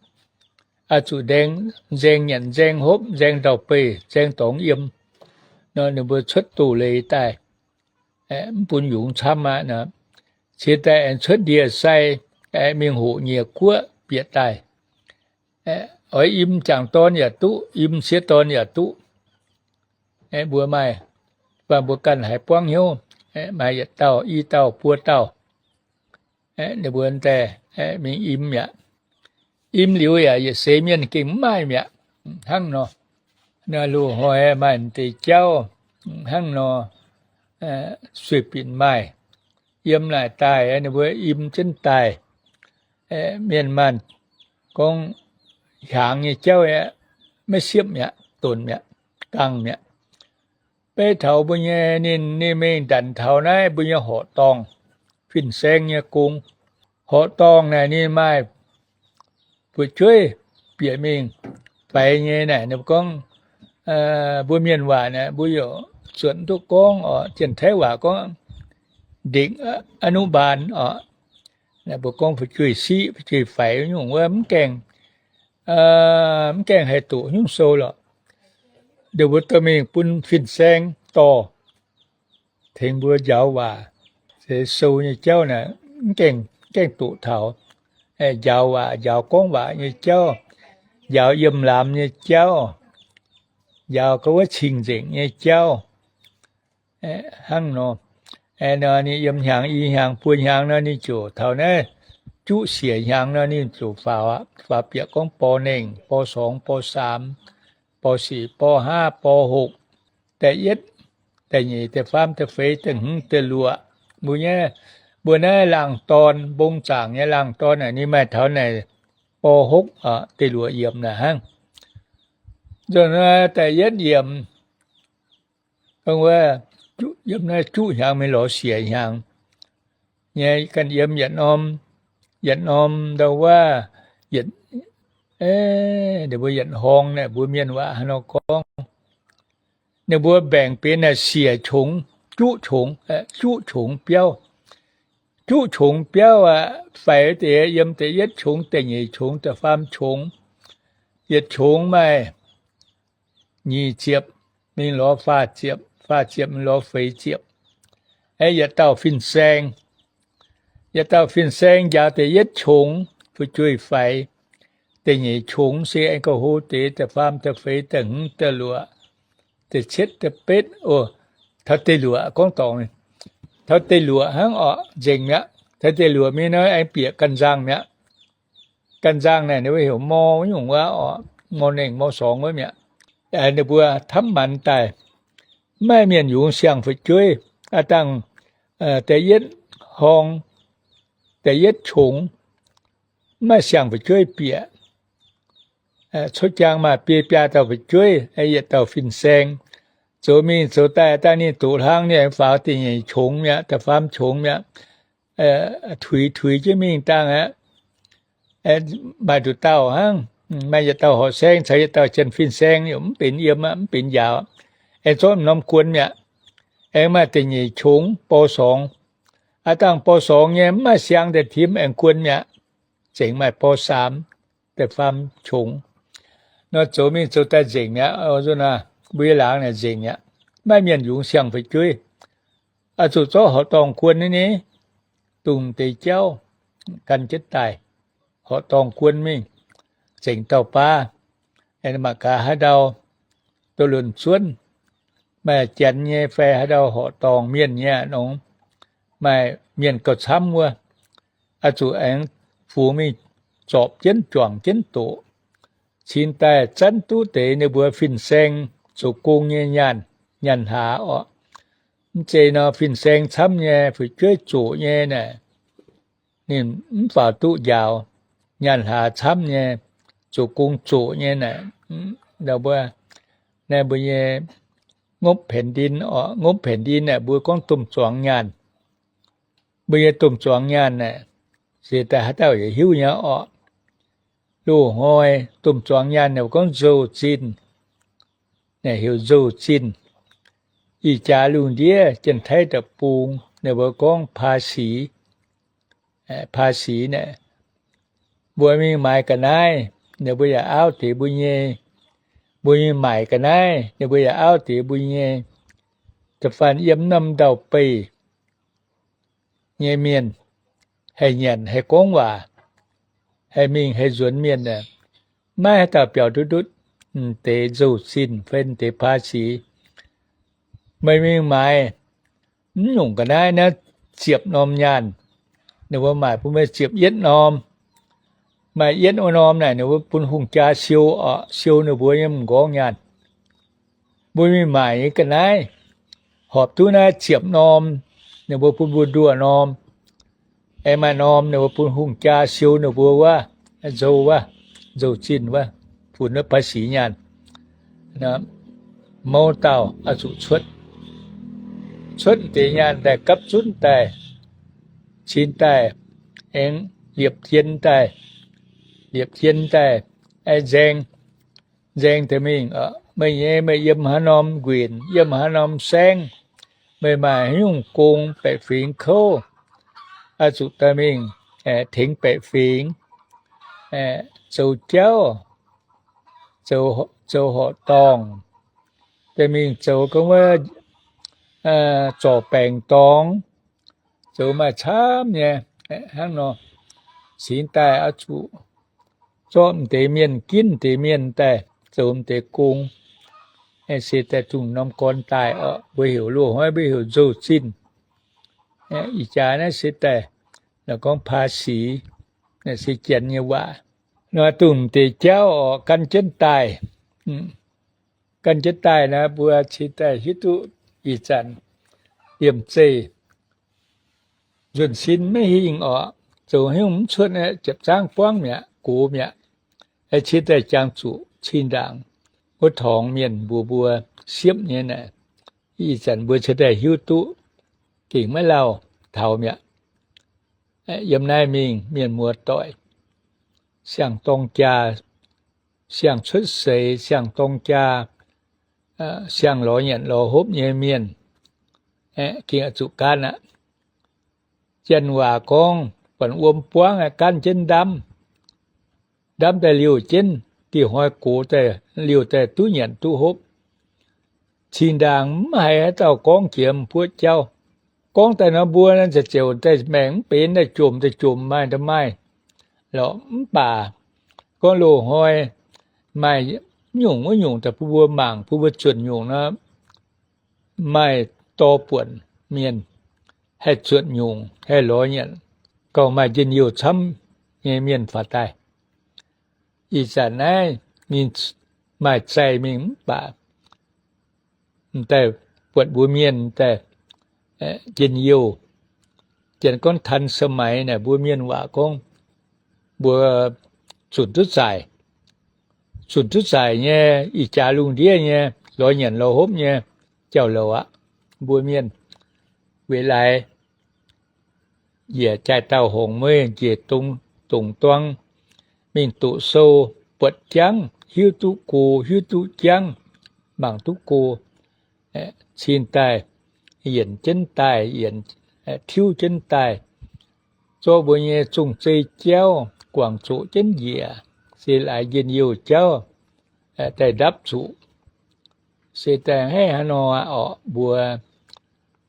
Oix zuqc nzaeng nyanc, nzaeng hopv, nzaeng ndau-beih, nzaeng dorngx yiem nor, ninh mbuo cuotv doz-leiz daaih, mv bun yungz camv aqv. Ciex daaih aengx cuotv ndie-sai, mingh hoqc nyieqc guoqv bieqc daaih. Oix im m'jangc dorn yaac duqv, im m'sieqv dorn yaac duqv. Mbuo maaih, mv baac mbuo ganh haiz buangv hnyouv, maaih yietc dauh, i dauh, buo dauh. Ninh mbuo daaih mingh im mi'aqv. Im liuz yaac yietc seix mienh gengh mv maaih mi'aqv. Hnangv nor, loz-hnoi maaih deix jauv hnangv nor, sueih binc maaih. Yiem naaic daaih ninh mbuo im jienv daaih, mienh maanh gorngv hiaangx nyei jauv aeqv, maiv siepv mi'aqv, donc mi'aqv, gangh mi'aqv. Beiv taux mbuo nyei, ninh, ninh mingh ndanc taux naaiv mbuo nyei horqc dorngh, fin-saeng nyei gong. Horqc dorngh naaic ninh maaih fu'jueiv bieqc mingh faix nyei naaic, ninh mbuo gorngv, mbuo mienh waac naaic mbuo yaac zuotc duqv gorngv oc, Janx-Taiv waac gorngv เด็กอนุบาล oc. Mbuo gorngv fu'jueiv-siqv, fu'jueiv-faix nyungc wuov mv gaengh, mv gaengh haih doqc nyungc sou lorqc. Ninh mbuo dorh mingh bun fin-saeng dorh, tengx mbuo njaaux waac, se sou nyei jauv naaic mv gaengh, gaengh doqc taux. Njaaux waac, njaaux gorngv waac nyei jauv, njaaux yiem laamz nyei jauv, njaaux gorngv wuov cing-nzengc nyei jauv. Hnangv nor, ninh yiem hnyangx, i hnyangx, buo hnyangx nor ninh ziouc taux naaiv juqv siec hnyangx nor ninh ziouc faaux, faaux bieqc gorngv ป.หนึ่ง ป.สอง ป.สาม ป.สี่ ป.ห้า ป.หก da'yietv, da'nyeic, da'faam, da'feix, da'hmz, da'luoqc. Mbuo nyei, mbuo naaiv laangz dorn, mbong zaangc nyei laangz dorn naaic, ninh maaih taux naaic ป.หก oc, da'luoqc yiemc naaic hnangv. Nzunc naaiv da'yietv yiemc, wuov, yiem naaiv juqv hnyangx mingh lorz siec hnyangx nyei, ganh yiem yietc norm, yietc norm ndau wuov, yietc, ninh mbuo yietc horngh naaic, mbuo mienh waac haaix nor gorngv, ninh mbuo mbaengc benx naaic siec qongx, juqv qongx, juqv qongx biauv. Juqv qongx biauv aqv, faix deix yiem da'yietv qongx, da'nyeic qongx, da'faam qongx, yietc qongx maaih nyic ziepc mingh lorz faah ziepc, faah ziepc mingh lorz feix ziepc. Aeqv, yietc dauh fin-saeng, yietc dauh fin-saeng njaaux da'yietv qongx fu'jueiv faix, da'nyeic qongx se aengx gauh hlo deix, da'faam, da'feix, da'hmz, da'luoqc, da'cietv, da'betv, o, taux da'luoqc gorngv dorngc, taux da'luoqc hnangv orqc, nzengc mi'aqv. Taux da'luoqc mingh nor aengx bieqc ganh nzangh mi'aqv. Ganh nzangh naaic ninh mbuo heuc ม.nyungc wuov orqc, ม.หนึ่ง ม.สอง wuov mi'aqv. Ninh mbuo ทำหมัน daaih, maiv maaih mienh yungz siang-fu'jueiv. Aav dangh da'yietv horngh, da'yietv qongx, maiv maaih siang-fu'jueiv bieqc. Cuotv jangx maaih biei biaa dauh fu'jueiv, yietc dauh fin-saeng. Zoux mingh zoux daaih, dangh ninh doqc hlang, ninh faaux da'nyeic qongx mi'aqv, da'faam qongx mi'aqv. Tuix tuix jienv mingh dangh aqv, maaih nduqc dauh hnangv, maaih yietc dauh horqc saeng caux yietc dauh janx fin-saeng, mv benx yiem aqv, mv benx njaaux. Aengx zorqv norm guon mi'aqv. Aengx maaih da'nyeic qongx ป.สอง. Aav dangh ป.สอง nyei mv maaih siang daaih tim, aengx guon mi'aqv. Zengc maaih ป.สาม, da'faam qongx. Nor zoux mingh zoux daaih nzengc mi'aqv. Mbuo nyei laangz naaic nzengc mi'aqv. Maiv maaih mienh yungz siang-fu'jueiv. Oix zuqc zorqv horqc dorngh guon nyei, dongh deix jauv gan jienv daaih, horqc dorngh guon mingh, zengc dauh baav. Mangc gaax haaix ndau, doz-lunx zuonv, maaih janx nyei fai haaix ndau horqc dorngh mienh nyei nongx, maaih mienh gauh camv wuov, oix zuqc aengx fungx mingh zorpc jienv juangc jienv doqc. Cingx daaih zanv duqv deix ninh mbuo fin-saeng zoux gong nyei nyaanh, nyaanh hlaax orqc. Mv zeiz nor fin-saeng camv nyei, fu'jueiv zoqc nyei naaic, ninh mv faaux duqv njaaux. Nyaanh hlaax camv nyei, zoux gong zoqc nyei naaic, mbuo, naaiv mbuo nyei ngopv แผ่นดิน orqc, ngopv แผ่นดิน naaic mbuo gorngv domh zuangx nyaanh. Mbuo nyei domh zuangx nyaanh naaic, se daaih haaix dauh yaac hiuv nyei orqc. Loz-hnoi domh zuangx nyaanh naaic gorngv nzou zinh, naaic heuc nzou zinh. Ih jaax lungh ndiev Janx-Taiv deic-bung ninh mbuo gorngv ภาษี, ภาษี naaic, mbuo mingh maaiz ga'naaiv, ninh mbuo yaac auv deix mbuo nyei. Mbuo mingh maaic ga'naaiv, ninh mbuo yaac auv deix mbuo nyei. Da'faanh yiem norm ndau-beih nyei mienh, haih nyanc haih gorngv waac, haih mingh haih nzuonx mienh, maiv haaix dauh biaux duqv ndutv deix nzou-zinh fai deix ภาษี. Meih mingh maaiz mv nyungc ga'naaiv naaiv ziepc norm nyaanh, ninh mbuo maaic bun meih ziepc yietv norm. Maaih yietv norm naaic ninh mbuo bun hungh jaa siou orqc, siou ninh mbuo nyei m'nqorngv nyaanh. Mbuo mingh maaic nyei ga'naaiv, horpc duqv naaiv ziepc norm, ninh mbuo bun mbuo nduoh norm. Aengx maaih norm ninh mbuo bun hungh jaa siou ninh mbuo wuov, nzou wuov, nzou-zinh wuov, funx wuov ภาษี nyaanh. Mouv dauh oix zuqc cuotv, cuotv deix nyaanh daaih gapv zunv daaih, cingx daaih aengx liepc jien daaih, liepc jien daaih, aengx nzaeng, nzaeng daaih mingh, meih nyei meih yiem haaix norm nquenc, yiem haaix norm saengv, meih maaih haaix nyungc gong baeqc fingx kouv, oix zuqc daaih mingh tengx baeqc fingx, zoux jauv, zoux horqc dorngh, daaih mingh zoux gorngv wuov zorc baengc dorngx, zoux maaih camv nyei. Hnangv nor, cingx daaih oix zuqc zorqv m'deix mienh, ginv m'deix mienh daaih zoux m'deix gong, se daaih dongh norm gorn daaih orqc. Mbuo heuc loz-hnoi mbuo heuc nzou-zinh. Ih jaax naaiv se daaih gorngv ภาษี, se Janx nyei waac. Nor dongh m'deix jauv orqc gan jienv daaih. Gan jienv daaih naaic, mbuo cingx daaih hiuv duqv ih zanc liemh zeih nzuonx sin maiv hingh orqc, zoux haaix nyungc mv cuotv, ziepc zaangv buangv mi'aqv, gox mi'aqv. Cingx daaih jangx zuqc cin-ndaangc wuov torngx mienh mbuox mbuo siepv nyei naaic, ih zanc mbuo cingx daaih hiuv duqv, gengh maiv lauh taux mi'aqv. Yiem naaiv mingh mienh muoz-doic, siang-dorng jaa, siang-cuotv seix, siang-dorng jaa, siang lorz nyanc lorz hopv nyei mienh, gengh oix zuqc gaanv aqv. Janx waac gorngv, buatc wuom buangv aeqv, gaanv jienv ndamv. Ndamv daaih liouh jienv, dieh hnoi gox daaih liouh daaih duqv nyanc duqv hopv. Cin-ndaangc mv haiz haaix dauh gorngv jiex mbuo jauv. Gorngv daaih nor mbuo naaiv ziouc daaih maengc mv benx, daaih jomc daaih jomc, maaih daaih maaih lorqc. Mv baac gorngv loz-hnoi maaih nyungc wuov nyungc daaih bun mbuo mangc, bun mbuo zuotc nyungc nor, maaih dorh buonc mienh haih zuotc nyungc, haih lorz nyanc, gauh maaih njien-youh camv nyei mienh faaux daaih. Ih zanc naaiv ninh maaih zaih mingh mv baac m'daaih buatc mbuo mienh daaih njien-youh. Janx gorngv ทันสมัย naaic, mbuo mienh waac gorngv mbuo zunc duqv zaaic. Zunc duqv zaaic nyei, ih jaax lungh ndiev nyei lorz nyanc lorz hopv nyei jauv-louc aqv. Mbuo mienh weic laaix njiec jaaix dauh horngc mueiz, njiec dongh dorng mingh doqc sou, buatc jangv, hiuv duqv go, hiuv duqv jangv, mangc duqv go, cin daaih, yienc jienv daaih, yienc, tiuv jienv daaih, zorqv mbuo nyei zong-zei jauv guangc zoqc jienv njiec, se laaix njien-youh jauv daaih ndapv zuqc. Se daaih haiv haaix nor orqc, mbuo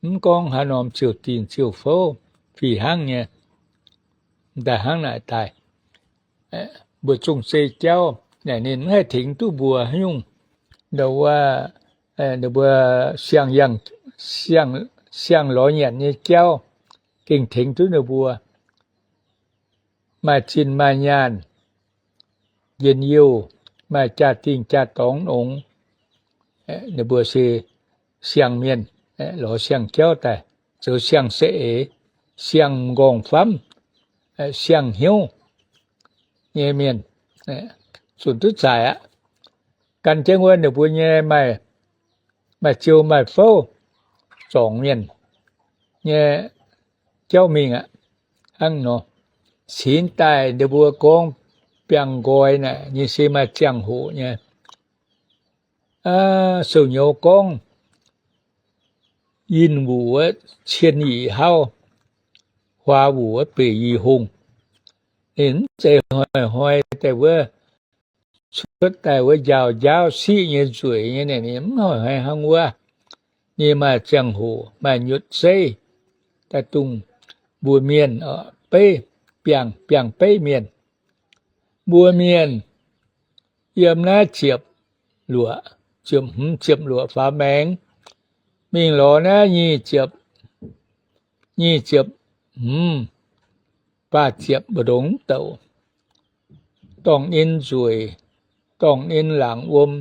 mv gorngv haaix norm ziouc dingh ziouc fouv, fih hnangv nyei, daaih hnangv naaic daaih. Mbuo zong-zei jauv naaic ninh mv haih tengx duqv mbuo haaix nyungc. Ndau wuov, ninh mbuo siang, siang lorz nyanc nyei jauv gengh tengx duqv ninh mbuo maaih zinh maaih nyaanh, njien-youh, maaih jaa-dingh jaa-dorngx nongx. Ninh mbuo se siang-mienh, lorz siang-jauv daaih, zoux siang-saeng-eix, siang-m'nqorngv-famv, siang-hnyouv nyei mienh, zunc duqv zaaic aqv. Gan jienv wuov ninh mbuo nyei maaih ziou maaih fouv, zorngc mienh nyei jauv mingh aqv. Hnangv nor, cingx daaih ninh mbuo gorngv biangh nqoi naaic, ninh se maaih ziangh hoc nyei. Sou-nyouz gorngv, yinh wuc wuov cien yic hauv, huaax wuc wuov beic yi hungh. Ninh mv zeiz hnoi-hnoi daaih wuov cuotv daaih wuov njaaux njaauv siqv nyei nzueic nyei, ninh mv hnoi-hnoi hnangv wuov. Ninh maaih ziangh hoc, maaih nyutc zeiv daaih dongh mbuo mienh beiv, biangh, biangh beiv mienh. Mbuo mienh yiem naaiv ziepc luoqc, ziepc hmz ziepc luoqc faaux maengx, mingh lorz naaiv nyic ziepc, nyic ziepc hmz, faah ziepc mbu'ndongx mv douc, dorngh ninh nzueic, dorngh ninh laangc wuom,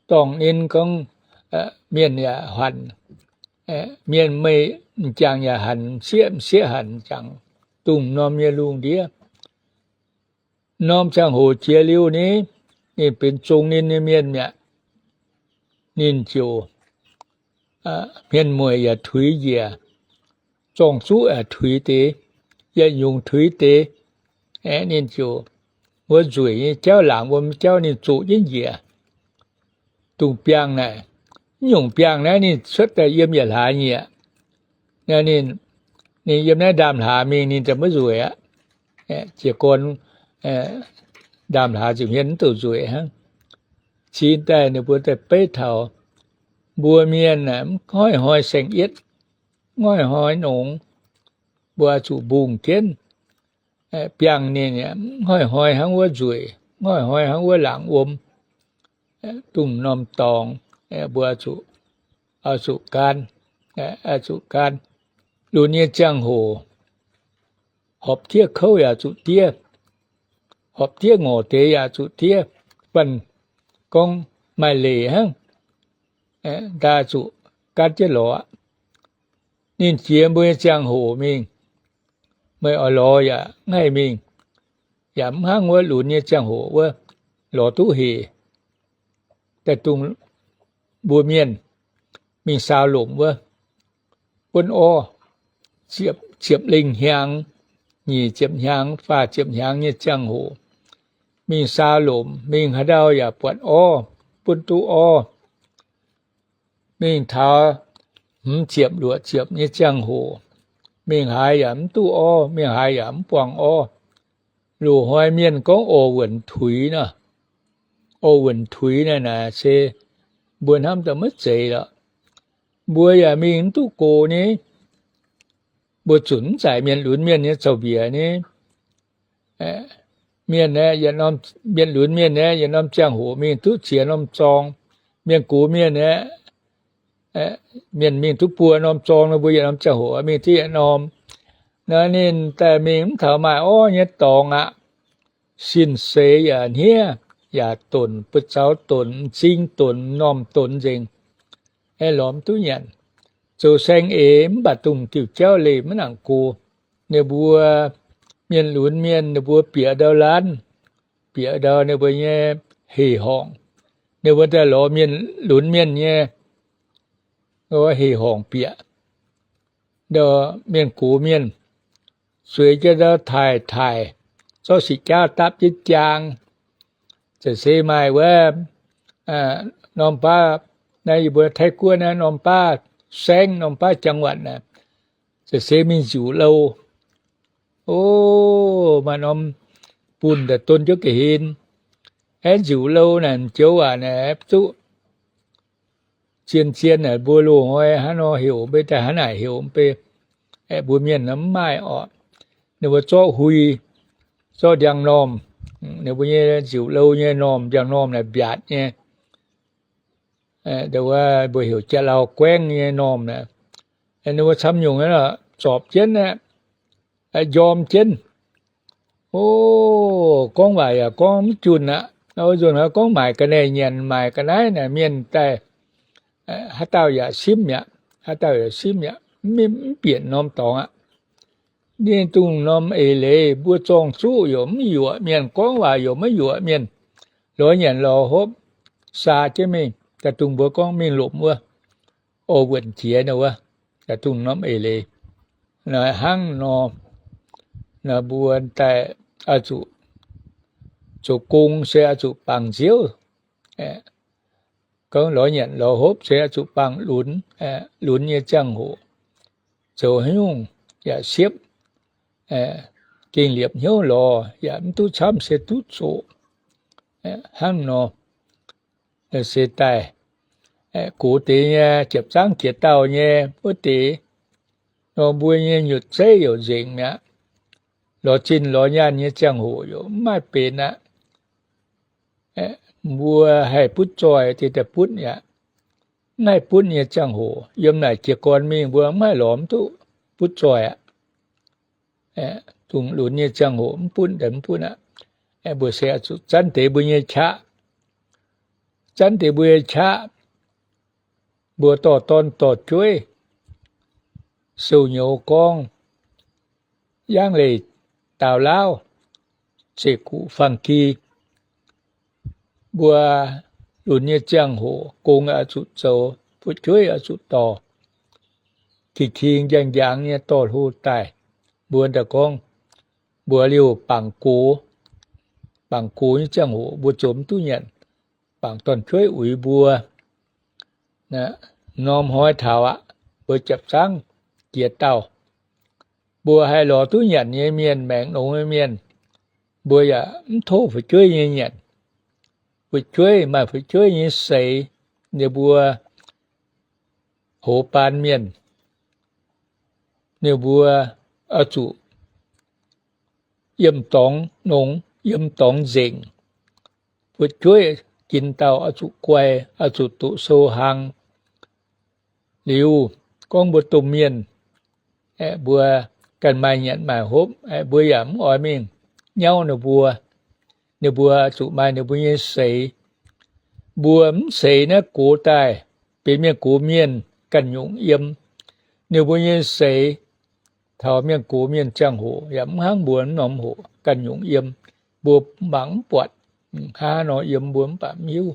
dorngh ninh gorngv mienh yaac hanc, mienh meih m'jangc yaac hanc, m'sieqv m'sieqv hanc, m'jangc dongh norm nyei lungh ndiev. Norm ziangh hoc jiex liuz ni, ninh benx zong ninh nyei mienh mi'aqv. Ninh ziouc hmien mueic yaac tuix njiec, zorng-zuqv yaac tuix deix, yietc nyungc tuix deix. Aeqv, ninh ziouc wuov nzueic nyei jauv, laangc wuom jauv ninh zoqc jienv njiec. Dongh biangh naaic, mv nyungc biangh naaiv ninh cuotv daaih yiem yietc hlaax nyei aqv. Ninh, ninh yiem naaiv ndaamv-hlaax mingh ninh daaih maiv nzueic aqv. Jiez gorn ndaamv-hlaax ziouc hmien mv douc nzueic hnangv. Cingx daaih ninh mbuo daaih beiv taux mbuo mienh aeqv, mv hnoi-hnoi saeng-yietv, mv hnoi-hnoi nongx, mbuo oix zuqc mbungh jienv. Biangh ninh mv hnoi-hnoi hnangv wuov nzueic, mv hnoi-hnoi hnangv wuov laangc wuom, dongh norm dorngx, mbuo oix zuqc, oix zuqc gaanv, oix zuqc gaanv. Lunx nyei ziangh hoc, horpc diev kouv yaac zuqc diev, horpc diev ngorc deix yaac zuqc diev. Banh gorngv maaih leiz hnangv, daaih zuqc gaatv jienv lorz aqv. Ninh jiex mbuo nyei ziangh hoc mingh, meih oix lorz yaac mv haih mingh, yaac mv hnangv wuov lunx nyei ziangh hoc wuov lorz duqv hec. Daaih dongh mbuo mienh mingh saau lomc wuov, buonv orv, ziepc lengh hnyangx, nyic ziepc hnyangx, faah ziepc hnyangx nyei ziangh hoc, mingh saau lomc, mingh haaix ndau yaac buatc orv, buonv duqv orv. Mingh taux hmz ziepc luoqc ziepc nyei ziangh hoc, mingh haaix yaac mv duqv orv, mingh haaix yaac mv buangh orv. Loz-hnoi mienh gorngv orv wuonc tuix nor, orv wuonc tuix naaic, naaic se mbuo hnamv daaih maiv zeiz lorqc. Mbuo yaac mingh mv duqv gox ni, mbuo zunc mv zaic mienh lunx mienh nyei zaux-mbiec ni. Mienh aeqv, mienh lunx mienh aeqv, yietc norm ziangh hoc mingh duqv ziex norm zorng. Mienh gox mienh aeqv, mienh mingh duqv buo norm zorng nor, mbuo yietc norm ziangh hoc mingh duqv yietc norm. Nor ninh daaih mingh mv taux maaih orv nyei dorngx aqv. Sin-seix yaac hniev, yaac donc, buoz-zaux donc, m'zing donc, m'normh donc nzengc. Aeqv, lorz mv duqv nyanc. Zoux saeng eix mv baac dongh diuh jauv leih maiv nangc go. Ninh mbuo mienh lunx mienh, ninh mbuo bieqc ndau laanv, bieqc ndau ninh mbuo nyei heh horngc. Ninh mbuo daaih lorz mienh lunx mienh nyei heh horngc bieqc. Ndau mienh gox mienh zueiz jienv ndau taaih taaih, zorqv sic jaauv dapv jienv jaang. Za'gengh maaih wuov norm baav, naaiv yie mbuo Taiv-Guoqv naaiv norm baav saengv, norm baav จังหวัด naaic, za'gengh mingh nziuc louh. O, maaih norm bunh daaih don jienv ga'hlen. Aeqv, nziuc louh naaic m'joux waac naaic duqv zien-zien naaic mbuo loz-hnoi hnangv nor heuc mv bei, daaih hnangv naaic heuc mv bei. Aeqv, mbuo mienh mv maaih orqc. Ninh mbuo zorqv huih, zorqv ndiangx-normh, ninh mbuo nyei nziuc louh nyei normh, ndiangx-normh naaic mbiaatc nyei. Mbuo heuc jaa-lau guaengv nyei normh naaic. Ninh mbuo camv nyungc zorpc jienv aqv, njorm jienv. O, gorngv waac yaac gorngv mv junh aqv. Nzunc hnoi gorngv maaic ga'naaiv nyanc, maaic ga'naaiv naaic mienh daaih, haaix dauh yaac simv mi'aqv, haaix dauh yaac simv mi'aqv, mv bieqc norm dorngx aqv. Ninh dongh norm eix leiz mbuo zorng-zuqv yaac mv yuoqc mienh, gorngv waac yaac maiv yuoqc mienh, lorz nyanc lorz hopv, saa jienv mingh. Daaih dongh mbuo gorngv mingh lomc wuov, orv wuonc jiex nor wuov, daaih dongh norm eix leiz. Naaiv hnangv nor, mbuo daaih oix zuqc zoux gong se oix zuqc bangc nziouv. Gorngv lorz nyanc lorz hopv se oix zuqc bangc lunx, lunx nyei ziangh hoc zoux haaix nyungc yaac siepv, gengh liepc hnyouv lorz, yaac mv duqv camv se duqv zoqc. Hnangv nor, se daaih gox deix nyei jiepc zangv jiex dauh nyei wuov deix nor, mbuo nyei nyutc zeiv yaac nzengc mi'aqv. Lorz zinh lorz nyaanh nyei ziangh hoc yaac mv maaih benx aqv. Mbuo haih butv zoih deix daaih butv aqv. Mv haih butv nyei ziangh hoc, yiem naaic jiez gorn mingh mbuo mv haih lorz mv duqv butv zoih aqv. Dongh lunx nyei ziangh hoc mv butv daaih mv butv aqv. Mbuo se oix zuqc zanv deix mbuo nyei qaqv, zanv deix mbuo nyei qaqv. Mbuo dorh dorn dorh jueiv, sou nyouz gorngv, yangv leih daaux laauv, zeqc guqc fang-gi. Mbuo lunx nyei ziangh hoc gong oix zuqc zoux, fu'jueiv oix zuqc dorh, ging-ging njang-njang nyei dorh hlo daaih. Mbuo daaih gorngv mbuo liouh bangc gox, bangc gox nyei ziangh hoc mbuo zoux mv duqv nyanc, bangc dorn-jueiv uix mbuo. Norm hnoi taux aqv, mbuo jiepc zangv jiex dauh, mbuo haih lorz duqv nyanc nyei mienh, maengc longx nyei mienh, mbuo yaac mv tov fu'jueiv nyei nyanc. Fu'jueiv maaih fu'jueiv nyei seix, ninh mbuo hoz baan mienh, ninh mbuo oix zuqc yiem dorngx nongx, yiem dorngx nzengc. Fu'jueiv ginx dauh oix zuqc guai, oix zuqc doqc sou hlang. Liuz gorngv mbuo domh mienh, mbuo ganh maaih nyanc maaih hopv, mbuo yaac mv oix mingh nyauv ninh mbuo. Ninh mbuo zuqc maaih ninh mbuo nyei seix. Mbuo mv seix naaiv gox daaih, benx mienh gox mienh ganh nyungc yiem. Ninh mbuo nyei seix taux mienh gox mienh ziangh hoc yaac mv hnangv mbuo norm hoc ganh nyungc yiem. Mbuo mangc mv buatc, hnangv nor yiem mbuo mv baac mv hiuv.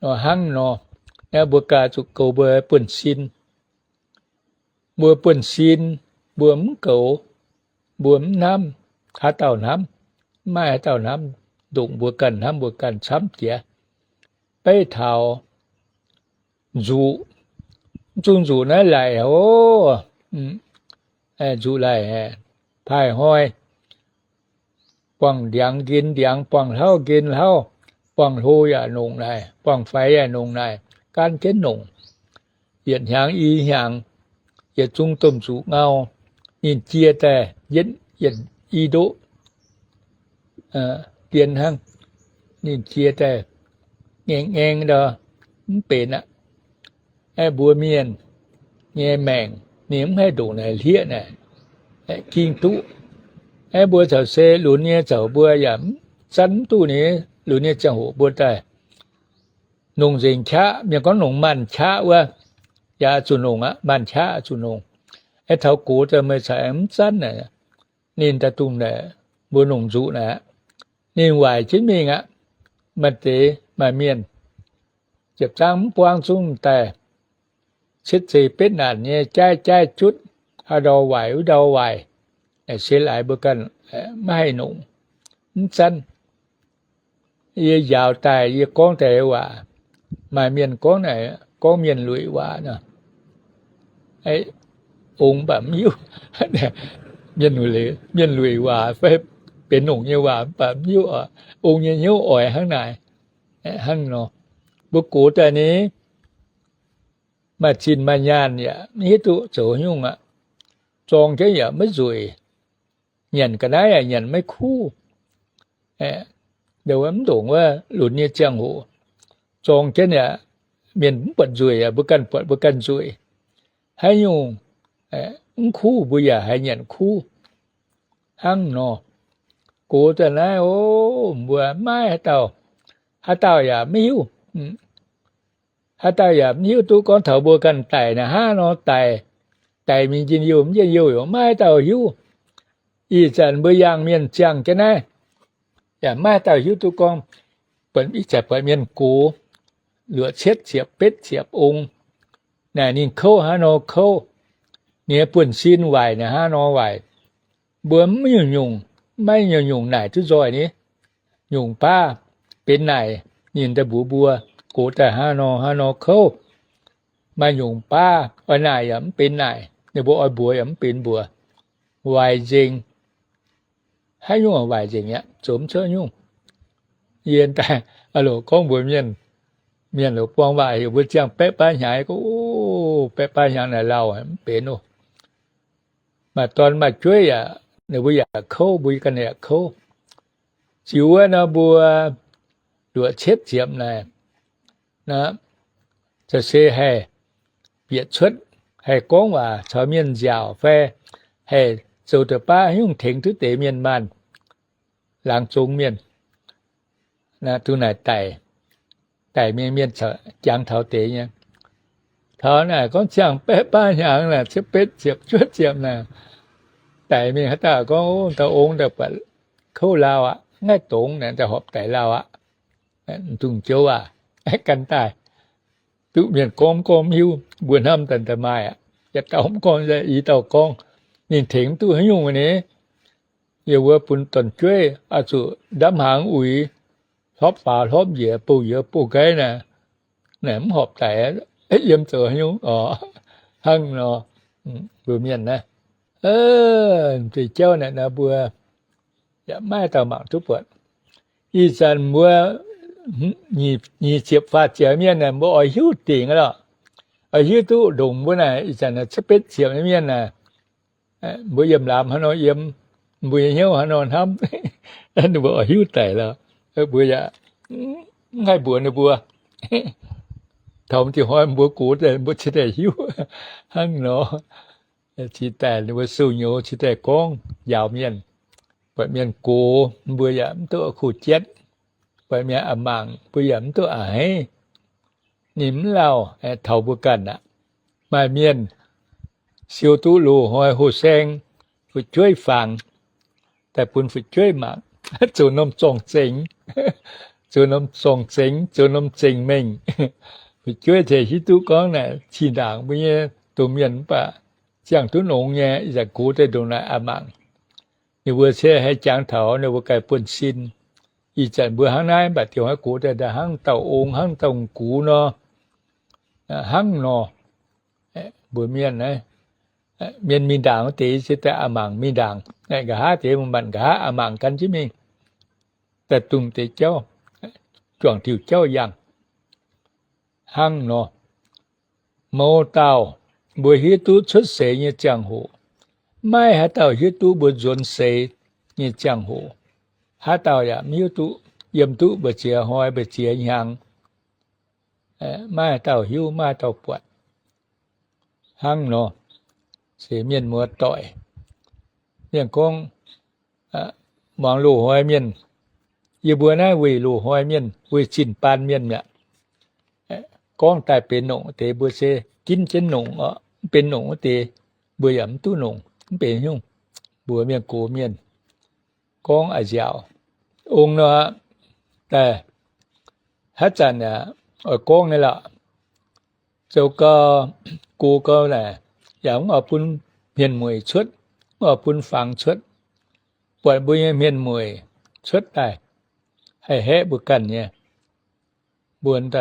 Nor hnangv nor, naaiv mbuo ganh zuqc goux mbuo buonv-sin. Mbuo buonv-sin, mbuo mv goux, mbuo mv hnamv, haaix dauh hnamv? Mv maaih haaix dauh hnamv. Ndongc mbuo ganh hnamv mbuo ganh camv jiex. Beiv taux nzuqc, mv zungh nzuqc naaiv laic oc. Nzuqc laic, paaiv hnoi, buangh ndiangx nqen ndiangx, buangh hlauv nqen hlauv, buangh hlo yaac nongc naaic, buangh faix yaac nongc naaic, gaanv jienv nongc. Yietc hnyangx i hnyangx, yietc zungv domh nzuqc ngau, ninh jiex daaih yietc, yietc i ndoqv dien hnangv. Ninh jiex daaih ngaeng ngaeng ndau, mv benx aqv. Aeqv, mbuo mienh nyei maengc ninh mv haih ndongc naaic hlieqv naaic, aeqv, ging duqv. Aeqv, mbuo caux se lunx nyei zaux mbuo yaac mv zanv mv duqv ninh, lunx nyei ziangh hoc mbuo daaih nongc nzengc qaqv. Mienh gorngv nongc maanh qaqv wuov, yaac zuqc nongc aqv, maanh qaqv zuqc nongc. Aeqv, taux gox daaih meih caux aengx mv zanv naaic, ninh daaih dungh naaic, mbuo nongc nzuqc naaic aqv. Ninh waaic jienv mingh aqv. Maaih deix maaih mienh ziepc zangv mv buangv zungv daaih cietv zeih betv naanc nyei, jaaiv jaaiv jutv, haaix ndau waaic wuov ndau waaic, se laaix mbuo ganh maiv haih nongc, mv zanv. Yie njaaux daaih, yie gorngv daaih waac, maaih mienh gorngv naaic, gorngv mienh lueic waac nor, ong mv baac mv hiuv. Mienh lueic waac fai benx nongc nyei waac mv baac mv hiuv oc. Ong nyei hnyouv oix hnangv naaic, hnangv nor. Mbuo gox daaih ni, maaih zinh maaih nyaanh yaac mv hiuv duqv zoux haaix nyungc aqv. Zorng jienv yaac maiv nzueic, nyanc ga'naaiv yaac nyanc maiv kuv. Mv ndongc wuov lunx nyei ziangh hoc, zorng jienv yaac mienh mv buatc nzueic, mbuo ganh buatc mbuo ganh nzueic. Haaix nyungc mv kuv mbuo yaac haih nyanc kuv. Hnangv nor, gox daaih naaiv, o, mbuo maiv haaix dauh, haaix dauh yaac maiv hiuv. Haaix dauh yaac mv hiuv duqv gorngv taux mbuo ganh daic naaic hnangv nor daic, daic mingh njien-youh mv njien-youh yaac maiv haaix dauh hiuv. Ih zanc mbuo yangh mienh ziangh jienv naaiv, yaac maiv haaix dauh hiuv duqv gorngv, ih zanc buatc mienh gox luoqc cietv ziepc betv ziepc ong, naaic ninh kouv hnangv nor kouv, ninh nyei buonv-sin waaic naaic hnangv nor waaic. Mbuo mv nyungc-nyungc, maiv nyungc-nyungc naaic duqv nzoih ni. Nyungc baav benx naaic, ninh daaih mbuox mbuo, gox daaih hnangv nor hnangv nor kouv. Maaih nyungc baav oix naaic yaac mv benx naaic, ninh mbuo oix mbuox yaac mv benx mbuox. Waaic nzengc. Haaix nyungc waaic nzengc aqv, zoux mv cuotv nyungc. Yie daaih loc gorngv mbuox mienh, mienh loc buang waac heuc mbuo ziangh baeqv baav hnyangx, gorngv, o, baeqv baav hnyangx naaic lauh mv benx oc. Maaih dorn maaih jueiv yaac, ninh mbuo yaac kouv, mbuo ganh yaac kouv. Ziux wuov nor mbuo luoqc cietv ziepc naaic, se haih bieqc cuotv, haih gorngv waac caux mienh nziaauc fai haih zoux deix baav haaix nyungc tengx duqv deix mienh maanh, laangz zong mienh, dongh naaic daic, daic mingh mienh jangx taux deix nyei. Taux naaic gorngv ziangh baeqv baav hnyangx naaic, cietv betv ziepc juov ziepc naaic, daic mingh haaix dauh gorngv, o, dauh ong daaih buatc kouv lauh aqv, mv haih dongz naaic, daaih horpc daic lauh aqv. Dungx joux aac, gan daaih. Duqv mienh gorngv mv gorngv mv hiuv, mbuo hnamv daaih daaih maaih aqv. Yietc dauh mv gorngv, i dauh gorngv, ninh tengx mv duqv haaix nyungc ni. Yie mbuo bun dorn-jueiv oix zuqc ndamv hnaangx uix, hlorpv faaux hlorpv njiec, bouh yie bouh nqaiv naaic, naaic mv horpc daic, yiem zoux haaix nyungc oc. Hnangv nor, mbuo mienh naaiv, deix jauv naaic nor mbuo yaac maiv dauh mangc duqv buatc. Ih zanc mbuo nyic ziepc faah ziepc mienh naaic, mbuo oix hiuv dingc lorqc. Oix hiuv duqv ndongc mbuo naaic ih zanc cietv betv ziepc mienh naaic, mbuo yiem lamz haaix nor yiem, mbuo nyei hnyouv haaix nor hnamv, ninh mbuo oix hiuv daic lorqc. Mbuo yaac mv haih mbuox ninh mbuo. Taux diuh hnoi mbuo gox daaih mbuo cingx daaih hiuv. Hnangv nor, cingx daaih ninh mbuo sou nyouz cingx daaih gorngv njaaux mienh, buatc mienh gox mbuo yaac mv duqv kuh jienv. Buatc mienh a'mangc, mbuo yaac mv duqv a'hneiv. Ninh mv lauh, taux mbuo ganh aqv. Maaih mienh siou duqv loz-hnoi hlo saeng, fu'jueiv fangx, daaih bun fu'jueiv mangc, zoux norm zorng-zengx, zoux norm zorng-zengx, zoux norm zengc mengh. Fu'jueiv ziouc hiuv duqv gorngv naaic, zinh ndaangc mbuo nyei domh mienh mv baac ziangh duqv nongx nyei, ih zanc gox daaih ndongc naaic a'mangc. Ninh mbuo se haih jangx taux ninh mbuo ganh buonv-sin. Ih zanc mbuo hnangv naaiv mv baac diuh hnoi gox daaih hnangv dauh ong, hnangv dauh gux nor, hnangv nor. Mbuo mienh, mienh mingh ndaangc wuov deix se daaih a'mangc mingh ndaangc. Nqa'haav deix manc nqa'haav a'mangc gan jienv mingh, daaih dungh deix jauv, juangc diuh jauv yangh, hnangv nor. Mouz dauh mbuo hiuv duqv cuotv seix nyei ziangh hoc, maiv haaix dauh hiuv duqv mbuo nzuonx seix nyei ziangh hoc. Haaix dauh yaac mv hiuv duqv, yiem duqv mbu'ziex hnoi mbu'ziex hnyangx. Maiv haaix dauh hiuv, maiv haaix dauh buatc. Hnangv nor, se mienh muoz doic, mienh gorngv, muangx loz-hnoi mienh, yie mbuo naaiv weic loz-hnoi mienh, weic zinh baan mienh mi'aqv. Gorngv daaih benx nongc deix mbuo se ginv jienv nongc oc, mv benx nongc wuov deix mbuo yaac mv duqv nongc, mv benx nyungc. Mbuox mienh gox mienh gorngv a'nziaauc ong nor, daaih haaix zanc yaac oix gorngv nyei lorqc. Zoux gau, gox gau naaic, yaac mv oix bun hmien mueic cuotv, mv oix bun fangx cuotv. Buatc mbuo nyei hmien mueic cuotv daaih, haih haeqv mbuo ganh nyei, mbuo mv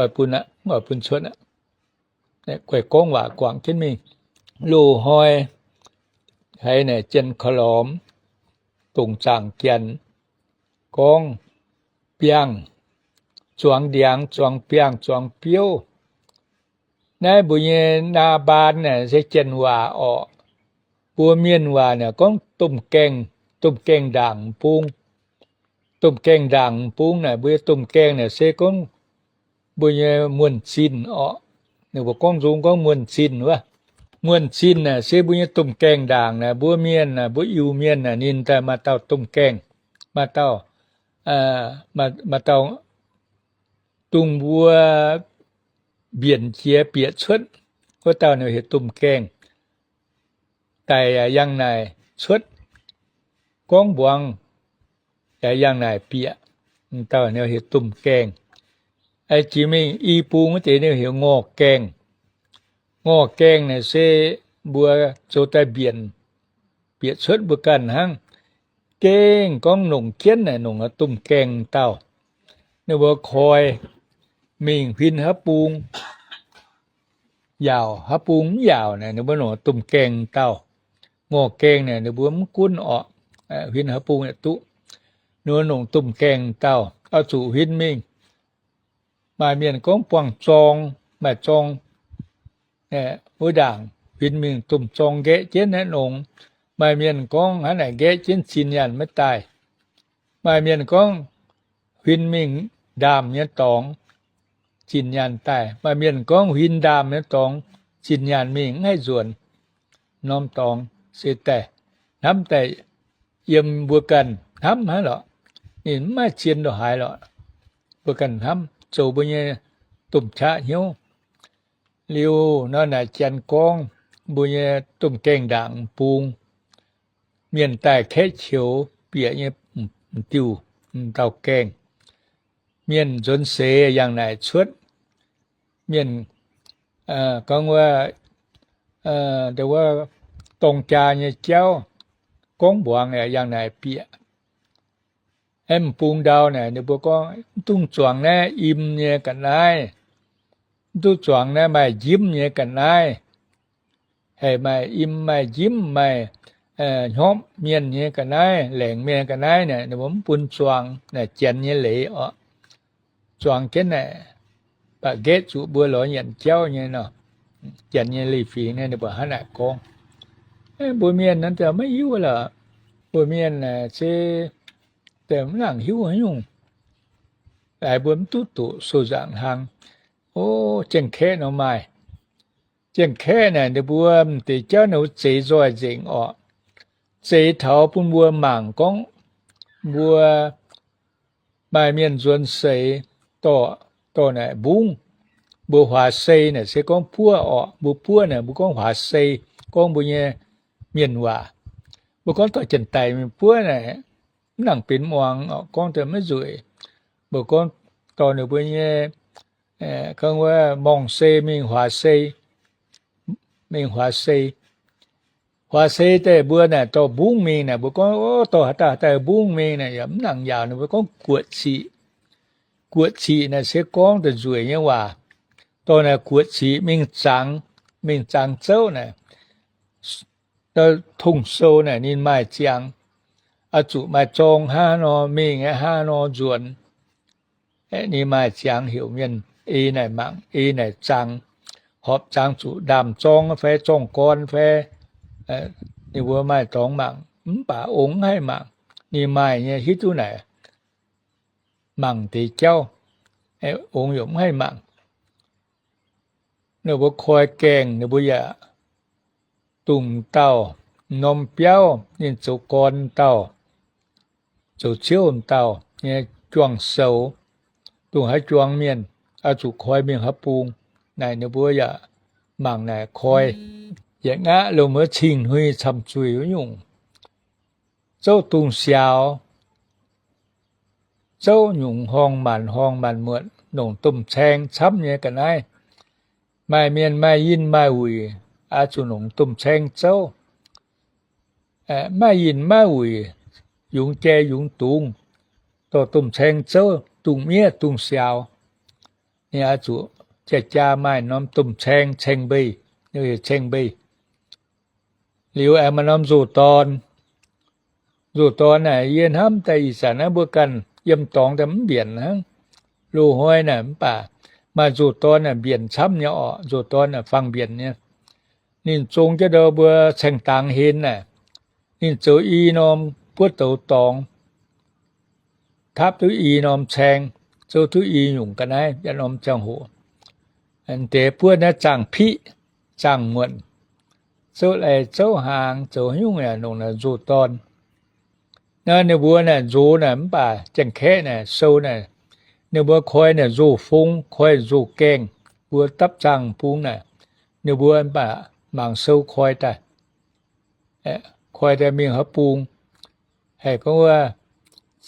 oix bun aqv, mv oix bun cuotv aqv. Guaih gorngv waac guangc jienv mingh. Loz-hnoi haiz naaic jien korv lormx, dongc zaangc janx gorngv biangh, zuangx ndiangx, zuangx biangh, zuangx biouv. Naaiv mbuo nyei naa mbaan naaic se janx waac orqc. Mbuo mienh waac naaic gorngv domh gaengh, domh gaengh ndaangc bung. Domh gaengh ndaangc bung naaic, mbuo nyei domh gaengh naaic se gorngv mbuo nyei muonh zinh orqc. Ninh mbuo gorngv nzung gorngv muonh zinh wuov. Muonh zinh naaic se mbuo nyei domh gaengh ndaangc naaic, mbuo mienh naaic, mbuo Iu-Mienh naaic, ninh daaih maaih dauh domh gaengh, maaih dauh, maaih dauh dongh mbuo mbienc jiex bieqc cuotv wuov dauh ninh heuc domh gaengh. Daic yaac yangh naaic cuotv, gorngv mbuangz yaac yangh naaic bieqc, dauh ninh heuc domh gaengh. Jiex mingh i bung wuov deix ninh heuc ngorc gaengh. Ngorc gaengh naaic se mbuo zoux daaih mbienc bieqc cuotv mbuo ganh hnangv. Gengh gorngv nongc jienv naaic nongc domh gaengh dauh. Ninh mbuo koi mingh huin haaix bung yaauc, haaix bung mv yaauc naaic ninh mbuo nongc domh gaengh dauh. Ngorc gaengh naaic ninh mbuo mv gunv orqc, huin haaix bung yaac duqv. Ninh mbuo nongc domh gaengh dauh, oix zuqc huin mingh. Maaih mienh gorngv buangh zorng, maaih zorng wuov ndaangc huin mingh domh zorng nqaeqv jienv naaiv nongx. Maaih mienh gorngv hnangv naaic nqaeqv jienv zinh nyaanh maiv daaih. Maaih mienh gorngv huin mingh ndaamv nyei dorngx, zinh nyaanh daaih. Maaih mienh gorngv huin ndaamv nyei dorngx, zinh nyaanh mingh mv haih nzuonx. Norm dorngx se daaih hnamv daaih yiem mbuo ganh hnamv hnangv lorqc. Ninh mv maaih zien ndongc haaix lorqc. Mbuo ganh hnamv zoux mbuo nyei domh qaqv hnyouv. Liuz nor naaic janx gorngv mbuo nyei domh gaengh ndaangc bung, mienh daaih kaeqv qiex bieqc nyei m'diuh m'dauh gaengh. Mienh nzuonx seix yangh naaic cuotv. Mienh gorngv wuov, wuov dorng jaa nyei jauv, gorngv mbuangz yangh naaic bieqc. Aeqv, m'bung ndau naaic ninh mbuo gorngv, mv dungx zuangx naaiv im nyei ga'naaiv, mv dungx zuangx naaiv maaih njimv nyei ga'naaiv. Haih maaih im, maaih njimv, maaih hnyopv mienh nyei ga'naaiv, laengc mienh ga'naaiv naaic, ninh mbuo mv bun zuangx naaic janx nyei leiz orqc. Zuangx jienv naaic, baac nqaeqv zuqc mbuo lorz nyanc jauv nyei nor. Janx nyei leiz-fingx naaiv ninh mbuo hnangv naaic gorngv. Mbuo mienh naaiv maiv hiuv lorqc. Mbuo mienh naaic se mv nangc hiuv haaix nyungc. Laaix mbuo mv duqv doqc sou nzaangc hlang. O, Jaang Kaeqv nor maaih. Jaang Kaeqv naaic ninh mbuo m'deix jauv ninh mbuo zeix nzoih nzengc orqc. Zeix taux bun mbuo mangc gorngv mbuo Maaih mienh nzuonx seix dorh, dorh naaic mbungv. Mbuo huaax sei naaic se gorngv buov orqc. Mbuo buov naaic mbuo gorngv huaax sei, gorngv mbuo nyei mienh waac. Mbuo gorngv dorh janx-daic mingh buov naaic, mv nangc benx muangx, gorngv daaih maiv nzueic. Mbuo gorngv dorh ninh mbuo nyei, gorngv wuov morngh sei mingh huaax sei, mingh huaax sei. Huaax sei daaih mbuo naaic dorh mbungv mingh naaic, mbuo gorngv, o, dorh haaix dauh haaix dauh mbungv mingh naaic, yaac mv nangc njaaux ninh mbuo gorngv guoqv ziqc. Guoqv ziqc naaic se gorngv da'nzueic nyei waac. Dorh naaic guoqv ziqc mingh zangx, mingh zangx zouv naaic, tong-sou naaic ninh maaih ziangx, oix zuqc maaih zorng hnangv nor mingh, hnangv nor nzuonx. Ninh maaih ziangx heuc mienh ei naaic mangc, ei naaic zangx, horpc zangx zuqc ndaamv-zorng fai zorng-gorn fai, ninh mbuo maaih dorngx mangc, mv baac ong mv haih mangc. Ninh maaih nyei hiuv duqv naaic mangc deix jauv, ong yaac mv haih mangc. Ninh mbuo koi gaengh, ninh mbuo yaac dungx dauh norm biauv, ninh zoux gorn dauh, zoux ziouv dauh nyei juang-soux, dongh haaix juang mienh, oix zuqc koi mingh haaix bung. Naaic ninh mbuo yaac mangc naaic koi, yietc nqa'haav lomh wuov cing-hnui camh zuih wuov nyungc, zouv dungz siaaux, zouv nyungc horngh maanc horngh maanc muotc, longc domh caeng camv nyei ga'naaiv. Maaih mienh maaih yinh maaih wuic, oix zuqc longc domh caeng zouv. Maaih yinh maaih wuic, yungz jai yungz dungz, dorh domh caeng zouv dungz miev dungz siaaux. Ninh oix zuqc jaa-jaa maaih norm domh caeng, caeng-mbeih, caeng-mbeih. Liuz aengx maaih norm nzoh dorn. Nzoh dorn naaic yie hnamv daaih ih zanc naaiv mbuo ganh yiem dorngx daaih mv mbienc hnangv. Loz-hnoi naaic mv baac maaih nzoh dorn naaic mbienc camv nyei orqc. Nzoh dorn naaic fangx mbienc nyei. Ninh zong jienv ndau mbuo caeng-dangx hlen naaic, ninh zoux i norm buov douz dorngx, tapv duqv i norm caeng, zouv duqv i nyungc ga'naaiv, yietc norm ziangh hoc. Deix buov naaiv zaangh piqv, zaangh muonc, zouv lai zouv hnaangx, zoux haaix nyungc yaac longc naaic nzoh dorn. Naaiv ninh mbuo naaic nzox naaic mv baac Janx-Kaeqv naaic sou naaic, ninh mbuo koi naaic nzoh fong, koi nzoh gaengh, mbuo dapv zaangh bung naaic, ninh mbuo mv baac mangc sou koi daaih. Koi daaih mingh haaix bung, haih gorngv wuov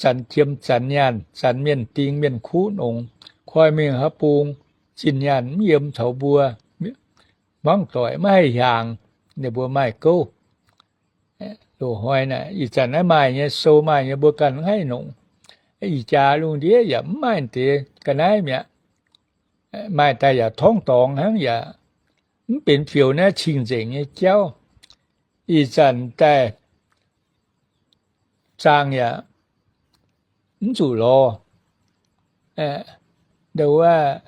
zanx jiem zanx nyaanh, zanx mienh ding mienh kuv nongx, koi mingh haaix bung, zinh nyaanh mv yiem taux mbuo, hmuangv doic maiv haih hiaangx, ninh mbuo maaih gouv. Loz-hnoi naaic ih zanc naaiv maaih nyei sou maaih nyei mbuo ganh mv haih nongc. Ih jaax lungh ndiev yaac mv maaih deix ga'naaiv mi'aqv. Maaih daaih yaac torngv dorngx hnangv yaac mv benx fioux naaiv cing-nzengc nyei jauv. Ih zanc daaih zaangh yaac mv zuqc lorz, ndau wuov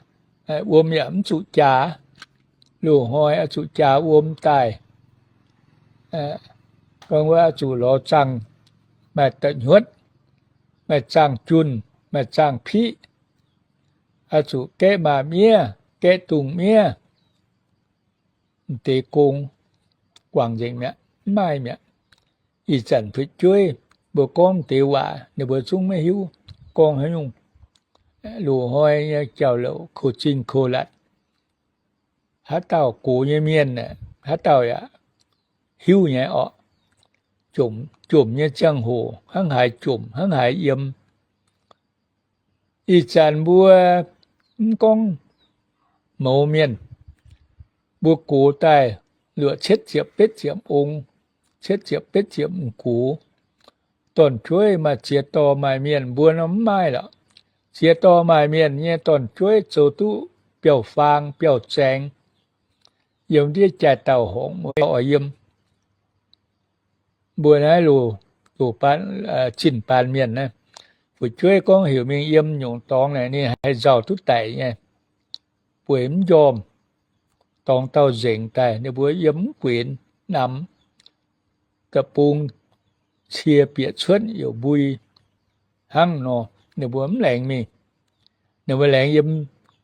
wuom yaac mv zuqc jaax. Loz-hnoi oix zuqc jaax wuom daaih. Gorngv wuov oix zuqc lorz zaangh, maaih da'hnyuotv, maaih zaangh junh, maaih zaangh piqv. Oix zuqc gaeqv maaz-miev, gaeqv dungz miev. M'deix gong guangc nzengc mi'aqv, mv maaih mi'aqv. Ih zanc fu'jueiv mbuo gorngv m'deix waac ninh mbuo zungv maiv hiuv gorngv haaix nyungc. Loz-hnoi nyei jauv-louc koux-zinh koux-latc, haaix dauh gox nyei mienh, haaix dauh yaac hiuv nyei orqc. Jomc nyei ziangh hoc hnangv haaix jomc hnangv haaix yiem. Ih zanc mbuo mv gorngv mouz mienh, mbuo gox daaih luoqc cietv ziepc betv ziepc ong, cietv ziepc betv ziepc m'gux, dorn-jueiv maaih ziex dorh maaih mienh, mbuo nor mv maaih lorqc. Ziex dorh maaih mienh nyei dorn-jueiv zoux duqv biauv-faang biauv-zaengx, yiem ndiev jaaix dauh horngc oix yiem. Mbuo naaiv loz, loz-baan, zinh baan mienh naaiv, fu'jueiv gorngv heuc mingh yiem nyungc dorngx naaic ninh haih nzauh duqv daic nyei, bueix mv njormh. Dorngx dauh nzengc daaih ninh mbuo yiem mv bueix namx, da'bung cie bieqc cuotv youc mbui hnangv nor, ninh mbuo mv laengz mingh. Ninh mbuo laengz yiem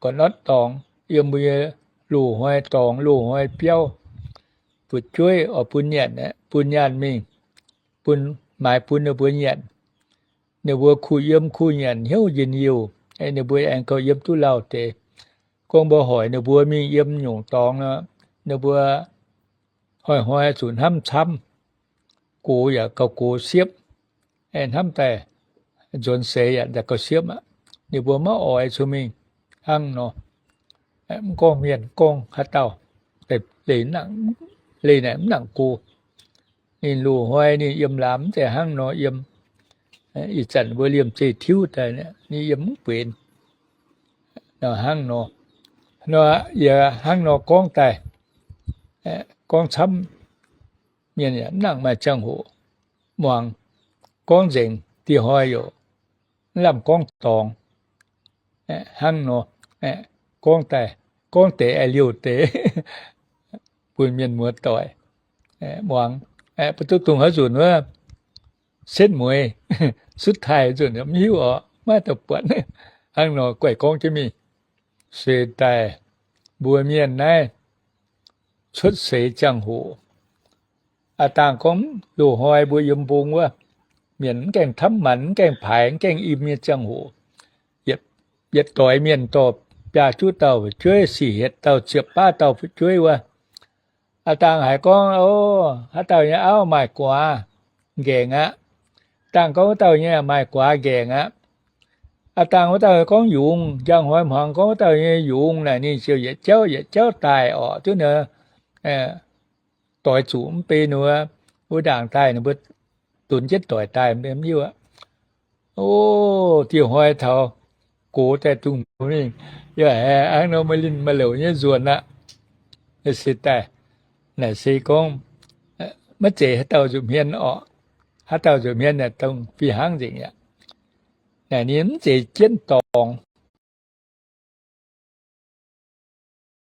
gorn-notv dorngx, yiem mbuo nyei loz-hnoi dorngx, loz-hnoi biauv. Fu'jueiv oix bun nyanc, bun nyaanh mingh, bun, maaiz bun ninh mbuo nyanc. Ninh mbuo kuh yiem kuh nyanc hnyouv njien-youh, ninh mbuo aengx gauh yiem duqv lauh deix. Gorngv mbuo hoic ninh mbuo mingh yiem nyungc dorngx nor, ninh mbuo hnoi-hnoi zuqc hnamv camv, gox yaac gauh gox siepv, hnamv daaih nzuonx seix yaac gauh siepv aqv. Ninh mbuo maiv oix cun mingh hnangv nor. Mv gorngv mienh, gorngv haaix dauh, leih naaic mv nangc go. Ninh loz-hnoi ninh yiem laamz mv zeiz hnangv nor yiem. Ih zanc mbuo liemh zeih tiuv daaih, ninh yiem mv benx. Hnangv nor, nor yie hnangv nor gorngv daaih, gorngv camv mienh yaac mv nangc maaih ziangh hoc muangx. Gorngv nzengc dieh hnoi youc mv lamh gorngv dorngx. Hnangv nor, gorngv daaih, gorngv deix aengx liouh deix bun mienh muoz-doic muangx. Mbuo duqv dongh haaix nzunc wuov setv mueiz sutv taaih nzunc mv hiuv oc, maiv daaih buatc. Hnangv nor guaih gorngv jienv mingh. Se daaih mbuo mienh naaiv cuotv seix ziangh hoc, aav dangh gorngv loz-hnoi mbuo yiem mbong wuov, mienh mv gaengh tamv maanc, mv gaengh paaix, mv gaengh im nyei ziangh hoc, yietc doix mienh dorh biaa juqv dauh fu'jueiv, sic hietc dauh, ziepc baav dauh fu'jueiv wuov. Aav dangh haiz gorngv, o, haaix dauh nyei auv maaih guaax nqaengc aqv. Dangh gorngv wuov dauh nyei maaih guaax nqaengc aqv. Aav dangh wuov dauh gorngv yungz, njang hnoi hmuangx gorngv wuov dauh nyei yungz naaic, ninh ziouc yietc jauv yietc jauv daaih orqc. Duqv naaic doix zuqc mv bei wuov, wuov ndaangc daaih ninh mbuo dunx jienv doic daaih mv hiuv aqv. O, dieh hnoi taux gox daaih dungx mingh, yaac haiz hnangv nor maaih linh maaih louc nyei nzuonx aqv. Se daaih naaic se gorngv maiv zeiz haaix dauh nza'hmien orqc. Haaix dauh nza'hmien naaic dongh fih hnangv nzengc aqv. Naaic ninh mv zeiz jienv dorngx,